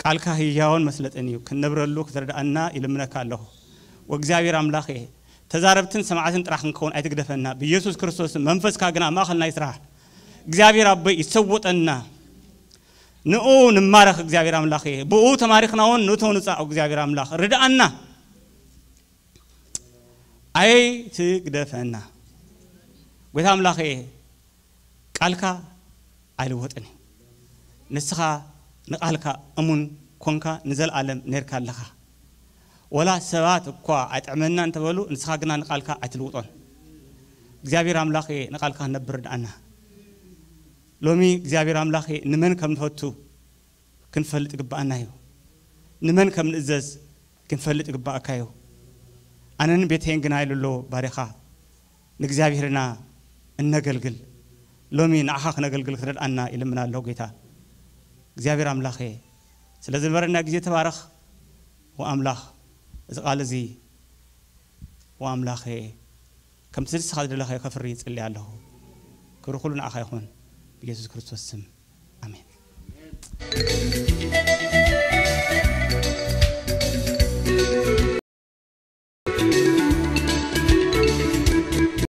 ቃልካ ህያውን መስለጥን እዩ። ክንነብረሉ ክትረድኣና ይልምነካ ኣለኹ። ወእግዚኣብሔር ኣምላኸ፣ ተዛረብትን ሰማዕትን ጥራሕ ክንከውን ኣይትግደፈና። ብኢየሱስ ክርስቶስ መንፈስካ ግን ኣብ ማእኸልና ይስራሕ። እግዚኣብሔር ኣቦይ ይሰውጠና። ንኡ ንማረኽ እግዚኣብሔር ኣምላኽ። ብኡ ተማሪኽና እውን ንእቶ ንጻእ እግዚኣብሔር ኣምላኽ። ርድኣና። ኣይትግደፈና። ጎይታ ኣምላኽ፣ ቃልካ ኣይልወጥን እዩ። ንስኻ ንቃልካ እሙን ኮንካ ንዘለኣለም ነርካ ኣለኻ። ወላ ሰባት እኳ ኣይጥዕመና እንተበሉ፣ ንስኻ ግና ንቃልካ ኣይትልውጦን። እግዚኣብሔር ኣምላኽ፣ ንቃልካ ክነብር ርድኣና። ሎሚ እግዚኣብሔር ኣምላኽ፣ ንመን ከም ንፈቱ ክንፈልጥ ግባኣና እዩ። ንመን ከም ንእዘዝ ክንፈልጥ ግባኣካ እዩ። ኣነን ቤተይን ግና ኢሉ ኣሎ ባሪኻ፣ ንእግዚኣብሔርና እነገልግል። ሎሚ ንዓኻ ክነገልግል ክትረድኣና ይልምና ኣለኹ ጌታ እግዚኣብሔር ኣምላኸ። ስለ ዝነበረና ግዜ ተባረኽ። ወኣምላኽ፣ እዚ ቃል እዚ ወኣምላኸ፣ ከምቲ ንስኻ ዝደለኻዮ ከፍሪ ይጽሊ ኣለኹ። ክብሪ ኩሉ ንዓኻ ይኹን፣ ብየሱስ ክርስቶስ ስም፣ ኣሜን።